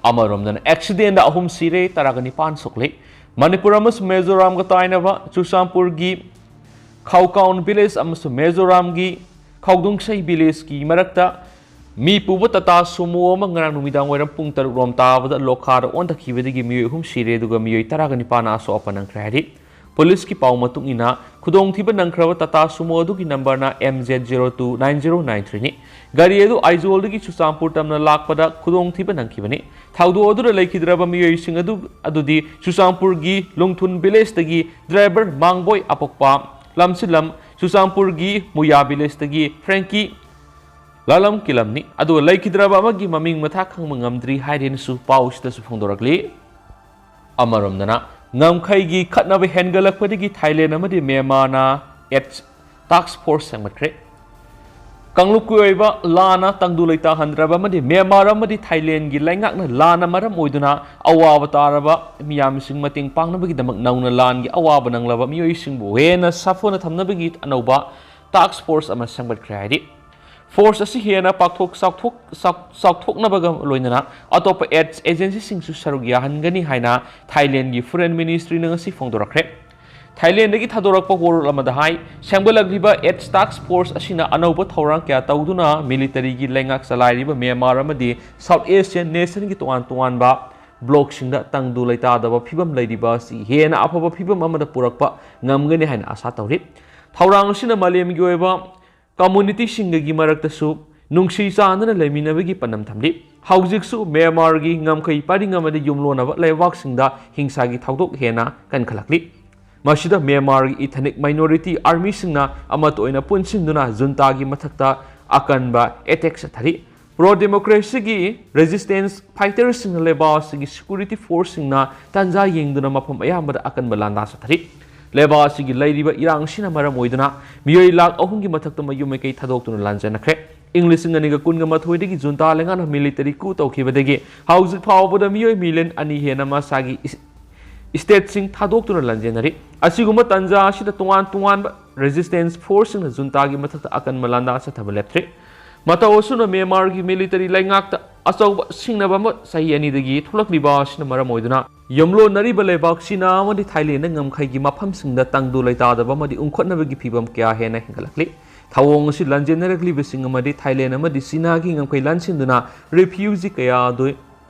ꯑꯃꯔꯣꯝꯗꯅ, accidentꯗ ꯑꯍꯨꯝ ꯁꯤꯔꯦ, ꯇꯔꯥꯒ ꯅꯤꯄꯥꯟ ꯁꯣꯛꯂꯦ꯫ ꯃꯅꯤꯄꯨꯔ ꯑꯃꯁꯨꯡ ꯃꯤꯖꯣꯔꯥꯝꯒ ꯇꯥꯏꯅꯕ ꯆꯨꯔꯆꯥꯟꯄꯨꯔꯒꯤ ꯈꯥꯎꯀꯥꯎꯟ village ꯑꯃꯁꯨꯡ ꯃꯤꯖꯣꯔꯥꯝꯒꯤ ꯈꯥꯎꯗꯨꯡꯁꯩ villageꯀꯤ ꯃꯔꯛꯇ ꯃꯤ ꯄꯨꯕ Tata Sumo ꯑꯃ ꯉꯔꯥꯡ ꯅꯨꯃꯤꯗꯥꯡ ꯋꯥꯏꯔꯝ ꯄꯨꯡ ꯇꯔꯨꯛ ꯔꯣꯝ ꯇꯥꯕꯗ ꯂꯣꯈꯥꯗ ꯑꯣꯟꯊꯈꯤꯕꯗꯒꯤ ꯃꯤꯑꯣꯏ ꯑꯍꯨꯝ ꯁꯤꯔꯦ, ꯑꯗꯨꯒ ꯃꯤꯑꯣꯏ ꯇꯔꯥꯒ ꯅꯤꯄꯥꯟꯅ ꯑꯁꯣꯛ ꯑꯄꯟ ꯅꯪꯈ꯭ꯔꯦ ꯍꯥꯏꯔꯤ꯫ ꯄꯨꯂꯤꯁꯀꯤ ꯄꯥꯎ ꯃꯇꯨꯡ ꯏꯟꯅ, ꯈꯨꯗꯣꯡꯊꯤꯕ ꯅꯪꯈ꯭ꯔꯕ Tata Sumo ꯑꯗꯨꯒꯤ numberꯅ M Z zero two nine zero nine threeꯅꯤ꯫ ꯒꯥꯔꯤ ꯑꯗꯨ ꯑꯥꯏꯖꯣꯜꯗꯒꯤ ꯆꯨꯔꯆꯥꯟꯄꯨꯔ ꯇꯝꯅ ꯂꯥꯛꯄꯗ ꯈꯨꯗꯣꯡꯊꯤꯕ ꯅꯪꯈꯤꯕꯅꯤ꯫ ꯊꯧꯗꯣꯛ ꯑꯗꯨꯗ ꯂꯩꯈꯤꯗ꯭ꯔꯕ ꯃꯤꯑꯣꯏꯁꯤꯡ ꯑꯗꯨ, ꯑꯗꯨꯗꯤ ꯆꯨꯔꯆꯥꯟꯄꯨꯔꯒꯤ ꯂꯨꯡꯊꯨꯟ villageꯇꯒꯤ driver ꯃꯥꯡꯕꯣꯏ ꯑꯄꯣꯛꯄ, ꯂꯝꯁꯤꯂꯝ, ꯆꯨꯔꯆꯥꯟꯄꯨꯔꯒꯤ ꯃꯨꯌꯥ villageꯇꯒꯤ Frankie ꯂꯥꯂꯝ ꯀꯤꯂꯝꯅꯤ꯫ ꯑꯗꯨꯒ ꯂꯩꯈꯤꯗ꯭ꯔꯕ ꯑꯃꯒꯤ ꯃꯃꯤꯡ ꯃꯊꯥ ꯈꯪꯕ ꯉꯝꯗ꯭ꯔꯤ ꯍꯥꯏꯔꯦꯅꯁꯨ ꯄꯥꯎꯁꯤꯗꯁꯨ ꯐꯣꯡꯗꯣꯔꯛꯂꯤ꯫ ꯑꯃꯔꯣꯝꯗꯅ, ꯉꯝꯈꯩꯒꯤ ꯈꯠꯅꯕ ꯍꯦꯟꯒꯠꯂꯛꯄꯗꯒꯤ ꯊꯥꯏꯂꯦꯟ ꯑꯃꯗꯤ ꯃ꯭ꯌꯥꯟꯃꯥꯔꯅ AIDS task force ꯁꯦꯝꯒꯠꯈ꯭ꯔꯦ꯫ ꯀꯥꯡꯂꯨꯞꯀꯤ ꯑꯣꯏꯕ ꯂꯥꯟꯅ ꯇꯪꯗꯨ ꯂꯩꯇꯥꯍꯟꯗ꯭ꯔꯕ ꯑꯃꯗꯤ ꯃ꯭ꯌꯥꯟꯃꯥꯔ ꯑꯃꯗꯤ ꯊꯥꯏꯂꯦꯟꯒꯤ ꯂꯩꯉꯥꯛꯅ ꯂꯥꯟꯅ ꯃꯔꯝ ꯑꯣꯏꯗꯨꯅ ꯑꯋꯥꯕ ꯇꯥꯔꯕ ꯃꯤꯌꯥꯝꯁꯤꯡ ꯃꯇꯦꯡ ꯄꯥꯡꯅꯕꯒꯤꯗꯃꯛ ꯅꯧꯅ ꯂꯥꯟꯒꯤ ꯑꯋꯥꯕ ꯅꯪꯂꯕ ꯃꯤꯑꯣꯏꯁꯤꯡꯕꯨ ꯍꯦꯟꯅ ꯁꯥꯐꯅ ꯊꯝꯅꯕꯒꯤ ꯑꯅꯧꯕ task force ꯑꯃ ꯁꯦꯝꯒꯠꯈ꯭ꯔꯦ ꯍꯥꯏꯔꯤ꯫ Force ꯑꯁꯤ ꯍꯦꯟꯅ ꯄꯥꯛꯊꯣꯛ ꯆꯥꯎꯊꯣꯛ-, ꯆꯥꯎ-, ꯆꯥꯎꯊꯣꯛꯅꯕꯒ ꯂꯣꯏꯅꯅ ꯑꯇꯣꯞꯄ AIDS agencyꯁꯤꯡꯁꯨ ꯁꯔꯨꯛ ꯌꯥꯍꯟꯒꯅꯤ ꯍꯥꯏꯅ ꯊꯥꯏꯂꯦꯟꯒꯤ Foreign Ministryꯅ ꯉꯁꯤ ꯐꯣꯡꯗꯣꯔꯛꯈ꯭ꯔꯦ꯫ ꯊꯥꯏꯂꯦꯟꯗꯒꯤ ꯊꯥꯗꯣꯔꯛꯄ ꯋꯥꯔꯣꯜ ꯑꯃꯗ ꯍꯥꯏ, ꯁꯦꯝꯒꯠꯂꯛꯂꯤꯕ AIDS task force ꯑꯁꯤꯅ ꯑꯅꯧꯕ ꯊꯧꯔꯥꯡ ꯀꯌꯥ ꯇꯧꯗꯨꯅ militaryꯒꯤ ꯂꯩꯉꯥꯛ ꯆꯂꯥꯏꯔꯤꯕ ꯃ꯭ꯌꯥꯟꯃꯥꯔ ꯑꯃꯗꯤ South Asian nationꯒꯤ ꯇꯣꯉꯥꯟ ꯇꯣꯉꯥꯟꯕ blockꯁꯤꯡꯗ ꯇꯪꯗꯨ ꯂꯩꯇꯥꯗꯕ ꯐꯤꯕꯝ ꯂꯩꯔꯤꯕ ꯑꯁꯤ ꯍꯦꯟꯅ ꯑꯐꯕ ꯐꯤꯕꯝ ꯑꯃꯗ ꯄꯨꯔꯛꯄ ꯉꯝꯒꯅꯤ ꯍꯥꯏꯅ ꯑꯥꯁꯥ ꯇꯧꯔꯤ꯫ ꯊꯧꯔꯥꯡ ꯑꯁꯤꯅ ꯃꯥꯂꯦꯝꯒꯤ ꯑꯣꯏꯕ communityꯁꯤꯡꯒꯒꯤ ꯃꯔꯛꯇꯁꯨ ꯅꯨꯡꯁꯤ ꯆꯥꯟꯅꯅ ꯂꯩꯃꯤꯟꯅꯕꯒꯤ ꯄꯥꯟꯗꯝ ꯊꯝꯂꯤ꯫ ꯍꯧꯖꯤꯛꯁꯨ ꯃ꯭ꯌꯥꯟꯃꯥꯔꯒꯤ ꯉꯝꯈꯩ ꯄꯔꯤꯡ ꯑꯃꯗ ꯌꯨꯝꯂꯣꯟꯅꯕ ꯂꯩꯕꯥꯛꯁꯤꯡꯗ ꯍꯤꯡꯁꯥꯒꯤ ꯊꯧꯗꯣꯛ ꯍꯦꯟꯅ ꯀꯟꯈꯠꯂꯛꯂꯤ꯫ ꯃꯁꯤꯗ ꯃ꯭ꯌꯥꯟꯃꯥꯔꯒꯤ ethnic minority armyꯁꯤꯡꯅ ꯑꯃꯠꯇ ꯑꯣꯏꯅ ꯄꯨꯟꯁꯤꯟꯗꯨꯅ ꯖꯨꯟꯇꯥꯒꯤ ꯃꯊꯛꯇ ꯑꯀꯟꯕ attack ꯆꯠꯊꯔꯤ꯫ Pro democracyꯒꯤ resistance fighterꯁꯤꯡꯅ ꯂꯩꯕꯥꯛ ꯑꯁꯤꯒꯤ security forceꯁꯤꯡꯅ ꯇꯥꯟꯖꯥ ꯌꯦꯡꯗꯨꯅ ꯃꯐꯝ ꯑꯌꯥꯝꯕꯗ ꯑꯀꯟꯕ ꯂꯥꯟꯗꯥ ꯆꯠꯊꯔꯤ꯫ ꯂꯩꯕꯥꯛ ꯑꯁꯤꯒꯤ ꯂꯩꯔꯤꯕ ꯏꯔꯥꯡꯁꯤꯅ ꯃꯔꯝ ꯑꯣꯏꯗꯨꯅ ꯃꯤꯑꯣꯏ ꯂꯥꯈ ꯑꯍꯨꯝꯒꯤ ꯃꯊꯛꯇ ꯃꯌꯨꯝ ꯃꯀꯩ ꯊꯥꯗꯣꯛꯇꯨꯅ ꯂꯥꯟꯖꯦꯟꯅꯈ꯭ꯔꯦ꯫ ꯏꯪ ꯂꯤꯁꯤꯡ ꯑꯅꯤꯒ ꯀꯨꯟꯒ ꯃꯥꯊꯣꯏꯗꯒꯤ ꯖꯨꯟꯇꯥ ꯂꯩꯉꯥꯛꯅ military coup ꯇꯧꯈꯤꯕꯗꯒꯤ ꯍꯧꯖꯤꯛ ꯐꯥꯎꯕꯗ ꯃꯤꯑꯣꯏ ꯃꯤꯂꯤꯌꯟ ꯑꯅꯤ ꯍꯦꯟꯅ ꯃꯁꯥꯒꯤ stateꯁꯤꯡ ꯊꯥꯗꯣꯛꯇꯨꯅ ꯂꯥꯟꯖꯦꯟꯅꯔꯤ꯫ ꯑꯁꯤꯒꯨꯝꯕ ꯇꯥꯟꯖꯥ ꯑꯁꯤꯗ ꯇꯣꯉꯥꯟ ꯇꯣꯉꯥꯟꯕ resistance forceꯁꯤꯡꯅ ꯖꯨꯟꯇꯥꯒꯤ ꯃꯊꯛꯇ ꯑꯀꯟꯕ ꯂꯥꯟꯗꯥ ꯆꯠꯊꯕ ꯂꯦꯞꯇ꯭ꯔꯤ꯫ ꯃꯇꯧ ꯑꯁꯨꯝꯅ ꯃ꯭ꯌꯥꯟꯃꯥꯔꯒꯤ military ꯂꯩꯉꯥꯛꯇ ꯑꯆꯧꯕ ꯁꯤꯡꯅꯕ ꯑꯃ ꯆꯍꯤ ꯑꯅꯤꯗꯒꯤ ꯊꯣꯛꯂꯛꯂꯤꯕ ꯑꯁꯤꯅ ꯃꯔꯝ ꯑꯣꯏꯗꯨꯅ ꯌꯨꯝꯂꯣꯟꯅꯔꯤꯕ ꯂꯩꯕꯥꯛ ꯆꯤꯅꯥ ꯑꯃꯗꯤ ꯊꯥꯏꯂꯦꯟꯗ ꯉꯝꯈꯩꯒꯤ ꯃꯐꯝꯁꯤꯡꯗ ꯇꯪꯗꯨ ꯂꯩꯇꯥꯗꯕ ꯑꯃꯗꯤ ꯎꯪꯈꯠꯅꯕꯒꯤ ꯐꯤꯚꯝ ꯀꯌꯥ ꯍꯦꯟꯅ ꯍꯦꯟꯒꯠꯂꯛꯂꯤ꯫ ꯊꯧꯑꯣꯡ ꯑꯁꯤ ꯂꯥꯟꯖꯦꯟꯅꯔꯛꯂꯤꯕꯁꯤꯡ ꯑꯃꯗꯤ ꯊꯥꯏꯂꯦꯟ ꯑꯃꯗꯤ ꯆꯤꯅꯥꯒꯤ ꯉꯝꯈꯩ ꯂꯥꯟꯁꯤꯟꯗꯨꯅ refugee ꯀꯌꯥ ꯑꯗꯨ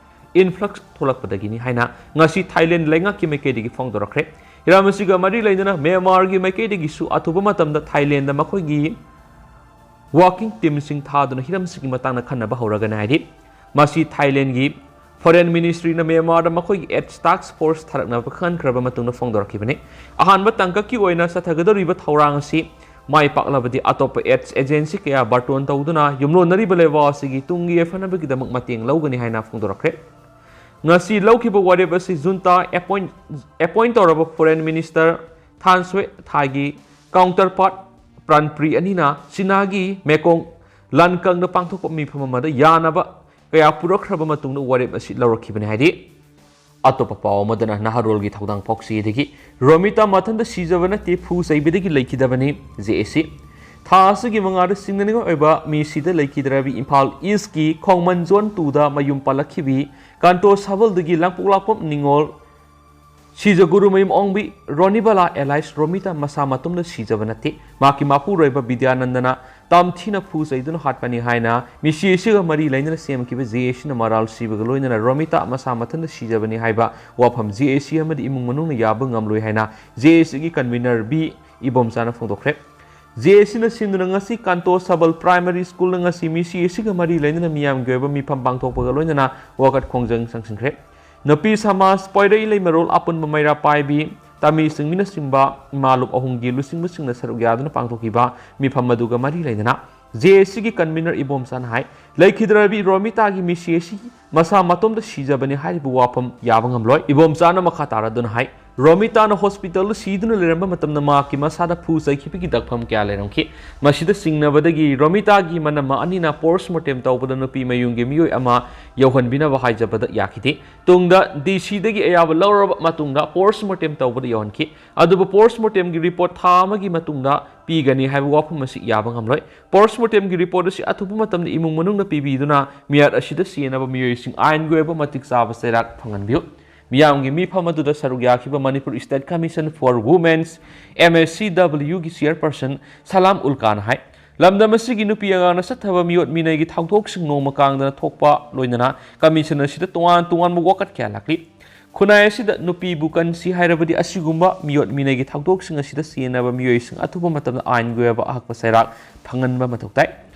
influx ꯊꯣꯛꯂꯛꯄꯗꯒꯤꯅꯤ ꯍꯥꯏꯅ ꯉꯁꯤ ꯊꯥꯏꯂꯦꯟ ꯂꯩꯉꯥꯛꯀꯤ ꯃꯥꯏꯀꯩꯗꯒꯤ ꯐꯣꯡꯗꯣꯔꯛꯈ꯭ꯔꯦ꯫ ꯍꯤꯔꯝ ꯑꯁꯤꯒ ꯃꯔꯤ ꯂꯩꯅꯅ ꯃ꯭ꯌꯥꯟꯃꯥꯔꯒꯤ ꯃꯥꯏꯀꯩꯗꯒꯤꯁꯨ ꯑꯊꯨꯕ ꯃꯇꯝꯗ ꯊꯥꯏꯂꯦꯟꯗ ꯃꯈꯣꯏꯒꯤ working teamꯁꯤꯡ ꯊꯥꯗꯨꯅ ꯍꯤꯔꯝꯁꯤꯒꯤ ꯃꯇꯥꯡꯗ ꯈꯟꯅꯕ ꯍꯧꯔꯒꯅꯤ ꯍꯥꯏꯔꯤ꯫ ꯃꯁꯤ ꯊꯥꯏꯂꯦꯟꯒꯤ Foreign Ministryꯅ ꯃ꯭ꯌꯥꯟꯃꯥꯔꯗ ꯃꯈꯣꯏꯒꯤ AIDS task force ꯊꯥꯔꯛꯅꯕ ꯈꯟꯈ꯭ꯔꯕ ꯃꯇꯨꯡꯗ ꯐꯣꯡꯗꯣꯔꯛꯈꯤꯕꯅꯤ꯫ ꯑꯍꯥꯟꯕ ꯇꯥꯡꯀꯛꯀꯤ ꯑꯣꯏꯅ ꯆꯠꯊꯒꯗꯧꯔꯤꯕ ꯊꯧꯔꯥꯡ ꯑꯁꯤ ꯃꯥꯏ ꯄꯥꯛꯂꯕꯗꯤ ꯑꯇꯣꯞꯄ AIDS agency ꯀꯌꯥ ꯕꯥꯔꯇꯣꯟ ꯇꯧꯗꯨꯅ ꯌꯨꯝꯂꯣꯟꯅꯔꯤꯕ ꯂꯩꯕꯥꯛ ꯑꯁꯤꯒꯤ ꯇꯨꯡꯒꯤ ꯌꯥꯏꯐꯅꯕꯒꯤꯗꯃꯛ ꯃꯇꯦꯡ ꯂꯧꯒꯅꯤ ꯍꯥꯏꯅ ꯐꯣꯡꯗꯣꯔꯛꯈ꯭ꯔꯦ꯫ ꯉꯁꯤ ꯂꯧꯈꯤꯕ ꯋꯥꯔꯦꯞ ꯑꯁꯤ ꯖꯨꯟꯇꯥ appoint appoint ꯇꯧꯔꯕ Foreign Minister ꯊꯥꯟ ꯁ꯭ꯋꯦ ꯊꯥꯏꯒꯤ counterpart ꯄ꯭ꯔꯥꯟꯄ꯭ꯔꯤ ꯑꯅꯤꯅ ꯆꯤꯅꯥꯒꯤ ꯃꯦꯀꯣꯡ ꯂꯥꯟꯀꯪꯗ ꯄꯥꯡꯊꯣꯛꯄ ꯃꯤꯐꯝ ꯑꯃꯗ ꯌꯥꯅꯕ ꯀꯌꯥ ꯄꯨꯔꯛꯈ꯭ꯔꯕ ꯃꯇꯨꯡꯗ ꯋꯥꯔꯦꯞ ꯑꯁꯤ ꯂꯧꯔꯛꯈꯤꯕꯅꯤ ꯍꯥꯏꯔꯤ꯫ ꯑꯇꯣꯞꯄ ꯄꯥꯎ ꯑꯃꯗꯅ ꯅꯍꯥꯔꯣꯜꯒꯤ ꯊꯧꯗꯥꯡ ꯄꯥꯎꯆꯦꯗꯒꯤ ꯔꯣꯃꯤꯇꯥ ꯃꯊꯟꯇ ꯁꯤꯖꯕ ꯅꯠꯇꯦ, ꯐꯨ ꯆꯩꯕꯗꯒꯤ ꯂꯩꯈꯤꯗꯕꯅꯤ, ꯖꯦ ꯑꯦ ꯁꯤ꯫ ꯊꯥ ꯑꯁꯤꯒꯤ ꯃꯉꯥꯗ ꯁꯤꯡꯅꯅꯤꯡꯉꯥꯏ ꯑꯣꯏꯕ ꯃꯤ ꯁꯤꯗ ꯂꯩꯈꯤꯗ꯭ꯔꯕꯤ ꯏꯝꯐꯥꯜ ꯏꯁꯀꯤ ꯈꯣꯡꯃꯟ ꯖꯣꯟ ꯇꯨꯗ ꯃꯌꯨꯝ ꯄꯥꯜꯂꯛꯈꯤꯕꯤ ꯀꯥꯟꯇꯣ ꯁꯥꯕꯜꯗꯒꯤ ꯂꯥꯡꯄꯣꯛ ꯂꯥꯛꯄꯝ ꯅꯤꯉꯣꯜ ꯁꯤꯖꯒꯨꯔꯨꯃꯌꯨꯝ ꯑꯣꯡꯕꯤ ꯔꯣꯅꯤꯕꯂꯥ alias ꯔꯣꯃꯤꯇꯥ ꯃꯁꯥ ꯃꯇꯣꯝꯗ ꯁꯤꯖꯕ ꯅꯠꯇꯦ꯫ ꯃꯍꯥꯛꯀꯤ ꯃꯄꯨꯔꯣꯏꯕ ꯕꯤꯗ꯭ꯌꯥꯅꯟꯗꯅ ꯇꯝꯊꯤꯅ ꯐꯨ ꯆꯩꯗꯨꯅ ꯍꯥꯠꯄꯅꯤ ꯍꯥꯏꯅ ꯃꯤꯁꯤ ꯑꯁꯤꯒ ꯃꯔꯤ ꯂꯩꯅꯅ ꯁꯦꯝꯈꯤꯕ ꯖꯦ ꯑꯦ ꯁꯤꯅ ꯃꯔꯥꯜ ꯁꯤꯕꯒ ꯂꯣꯏꯅꯅ ꯔꯣꯃꯤꯇꯥ ꯃꯁꯥ ꯃꯊꯟꯇ ꯁꯤꯖꯕꯅꯤ ꯍꯥꯏꯕ ꯋꯥꯐꯝ ꯖꯦ ꯑꯦ ꯁꯤ ꯑꯃꯗꯤ ꯏꯃꯨꯡ ꯃꯅꯨꯡꯅ ꯌꯥꯕ ꯉꯝꯂꯣꯏ ꯍꯥꯏꯅ ꯖꯦ ꯑꯦ ꯁꯤꯒꯤ convener ꯕꯤ ꯏꯕꯣꯝꯆꯥꯅ ꯐꯣꯡꯗꯣꯛꯈ꯭ꯔꯦ꯫ ꯖꯦ ꯑꯦ ꯁꯤꯅ ꯁꯤꯟꯗꯨꯅ ꯉꯁꯤ ꯀꯥꯟꯇꯣ ꯁꯕꯜ ꯄ꯭ꯔꯥꯏꯃꯔꯤ ꯁ꯭ꯀꯨꯜꯗ ꯉꯁꯤ ꯃꯤꯁꯤ ꯑꯁꯤꯒ ꯃꯔꯤ ꯂꯩꯅꯅ ꯃꯤꯌꯥꯝꯒꯤ ꯑꯣꯏꯕ ꯃꯤꯐꯝ ꯄꯥꯡꯊꯣꯛꯄꯒ ꯂꯣꯏꯅꯅ ꯋꯥꯀꯠ ꯈꯣꯡꯖꯪ ꯆꯪꯁꯤꯟꯈ꯭ꯔꯦ꯫ ꯅꯨꯄꯤ ꯁꯃꯥꯖ, ꯄꯣꯏꯔꯩ ꯂꯩꯃꯔꯣꯜ, ꯑꯄꯨꯟꯕ ꯃꯩꯔꯥ ꯄꯥꯏꯕꯤ, ꯇꯥꯃꯤ ꯁꯤꯡꯃꯤꯅꯆꯤꯡꯕ ꯏꯃꯥꯂꯨꯞ ꯑꯍꯨꯝꯒꯤ ꯂꯨꯆꯤꯡꯕꯁꯤꯡꯅ ꯁꯔꯨꯛ ꯌꯥꯗꯨꯅ ꯄꯥꯡꯊꯣꯛꯈꯤꯕ ꯃꯤꯐꯝ ꯑꯗꯨꯒ ꯃꯔꯤ ꯂꯩꯅꯅ ꯖꯦ ꯑꯦ ꯁꯤꯒꯤ ꯀꯟꯚꯤꯅꯔ ꯏꯕꯣꯝꯆꯥꯅ ꯍꯥꯏ, ꯂꯩꯈꯤꯗ꯭ꯔꯕꯤ ꯔꯣꯃꯤꯇꯥꯒꯤ ꯃꯤꯁꯤ ꯑꯁꯤ ꯃꯁꯥ ꯃꯇꯣꯝꯇ ꯁꯤꯖꯕꯅꯤ ꯍꯥꯏꯔꯤꯕ ꯋꯥꯐꯝ ꯌꯥꯕ ꯉꯝꯂꯣꯏ꯫ ꯏꯕꯣꯝꯆꯥꯅ ꯃꯈꯥ ꯇꯥꯔꯗꯨꯅ ꯍꯥꯏ, ꯔꯣꯃꯤꯇꯥꯅ ꯍꯣꯁꯄꯤꯇꯥꯜꯗ ꯁꯤꯗꯨꯅ ꯂꯩꯔꯝꯕ ꯃꯇꯝꯗ ꯃꯍꯥꯛꯀꯤ ꯃꯁꯥꯗ ꯐꯨ ꯆꯩꯈꯤꯕꯒꯤ ꯗꯛꯐꯝ ꯀꯌꯥ ꯂꯩꯔꯝꯈꯤ꯫ ꯃꯁꯤꯗ ꯆꯤꯡꯅꯕꯗꯒꯤ ꯔꯣꯃꯤꯇꯥꯒꯤ ꯃꯅꯝꯃ ꯑꯅꯤꯅ ꯄꯣꯁꯃꯣꯔꯇꯦꯝ ꯇꯧꯕꯗ ꯅꯨꯄꯤ ꯃꯌꯨꯝꯒꯤ ꯃꯤꯑꯣꯏ ꯑꯃ ꯌꯧꯍꯟꯕꯤꯅꯕ ꯍꯥꯏꯖꯕꯗ ꯌꯥꯈꯤꯗꯦ꯫ ꯇꯨꯡꯗ ꯗꯤ ꯁꯤꯗꯒꯤ ꯑꯌꯥꯕ ꯂꯧꯔꯕ ꯃꯇꯨꯡꯗ ꯄꯣꯁꯃꯣꯔꯇꯦꯝ ꯇꯧꯕꯗ ꯌꯧꯍꯟꯈꯤ꯫ ꯑꯗꯨꯕꯨ ꯄꯣꯁꯃꯣꯔꯇꯦꯝꯒꯤ ꯔꯤꯄꯣꯔꯠ ꯊꯥ ꯑꯃꯒꯤ ꯃꯇꯨꯡꯗ ꯄꯤꯒꯅꯤ ꯍꯥꯏꯕ ꯋꯥꯐꯝ ꯑꯁꯤ ꯌꯥꯕ ꯉꯝꯂꯣꯏ꯫ ꯄꯣꯁꯃꯣꯔꯇꯦꯝꯒꯤ ꯔꯤꯄꯣꯔꯠ ꯑꯁꯤ ꯑꯊꯨꯕ ꯃꯇꯝꯗ ꯏꯃꯨꯡ ꯃꯅꯨꯡꯗ ꯄꯤꯕꯤꯗꯨꯅ ꯃꯤꯍꯥꯠ ꯑꯁꯤꯗ ꯁꯤꯖꯤꯟꯅꯕ ꯃꯤꯑꯣꯏꯁꯤꯡ ꯑꯥꯏꯟꯒꯤ ꯑꯣꯏꯕ ꯃꯇꯤꯛ ꯆꯥꯕ ꯆꯩꯔꯥꯛ ꯐꯪꯍꯟꯕꯤꯌꯨ꯫ ꯃꯤꯌꯥꯝꯒꯤ ꯃꯤꯐꯝ ꯑꯗꯨꯗ ꯁꯔꯨꯛ ꯌꯥꯈꯤꯕ Manipur state commission for women's, M S C ꯗꯕ꯭ꯂꯤꯌꯨꯒꯤ ꯆꯤꯌꯔꯄꯔꯁꯟ ꯁꯂꯥꯝ ꯎꯜꯀꯥꯅ ꯍꯥꯏ, ꯂꯝꯗꯝ ꯑꯁꯤꯒꯤ ꯅꯨꯄꯤ ꯑꯉꯥꯡꯅ ꯆꯠꯊꯕ ꯃꯤꯑꯣꯠ ꯃꯤꯅꯩꯒꯤ ꯊꯧꯗꯣꯛꯁꯤꯡ ꯅꯣꯡꯃ ꯀꯥꯡꯗꯅ ꯊꯣꯛꯄ ꯂꯣꯏꯅꯅ ꯀꯃꯤꯁꯟ ꯑꯁꯤꯗ ꯇꯣꯉꯥꯟ ꯇꯣꯉꯥꯟꯕ ꯋꯥꯀꯠ ꯀꯌꯥ ꯂꯥꯛꯂꯤ꯫ ꯈꯨꯟꯅꯥꯏ ꯑꯁꯤꯗ ꯅꯨꯄꯤꯕꯨ ꯀꯟꯁꯤ ꯍꯥꯏꯔꯕꯗꯤ ꯑꯁꯤꯒꯨꯝꯕ ꯃꯤꯑꯣꯠ ꯃꯤꯅꯩꯒꯤ ꯊꯧꯗꯣꯛꯁꯤꯡ ꯑꯁꯤꯗ ꯆꯦꯟꯅꯕ ꯃꯤꯑꯣꯏꯁꯤꯡ ꯑꯊꯨꯕ ꯃꯇꯝꯗ ꯑꯥꯏꯟꯒꯤ ꯑꯣꯏꯕ ꯑꯍꯛꯄ ꯆꯩꯔꯥꯛ ꯐꯪꯍꯟꯕ ꯃꯊꯧ ꯇꯥꯏ꯫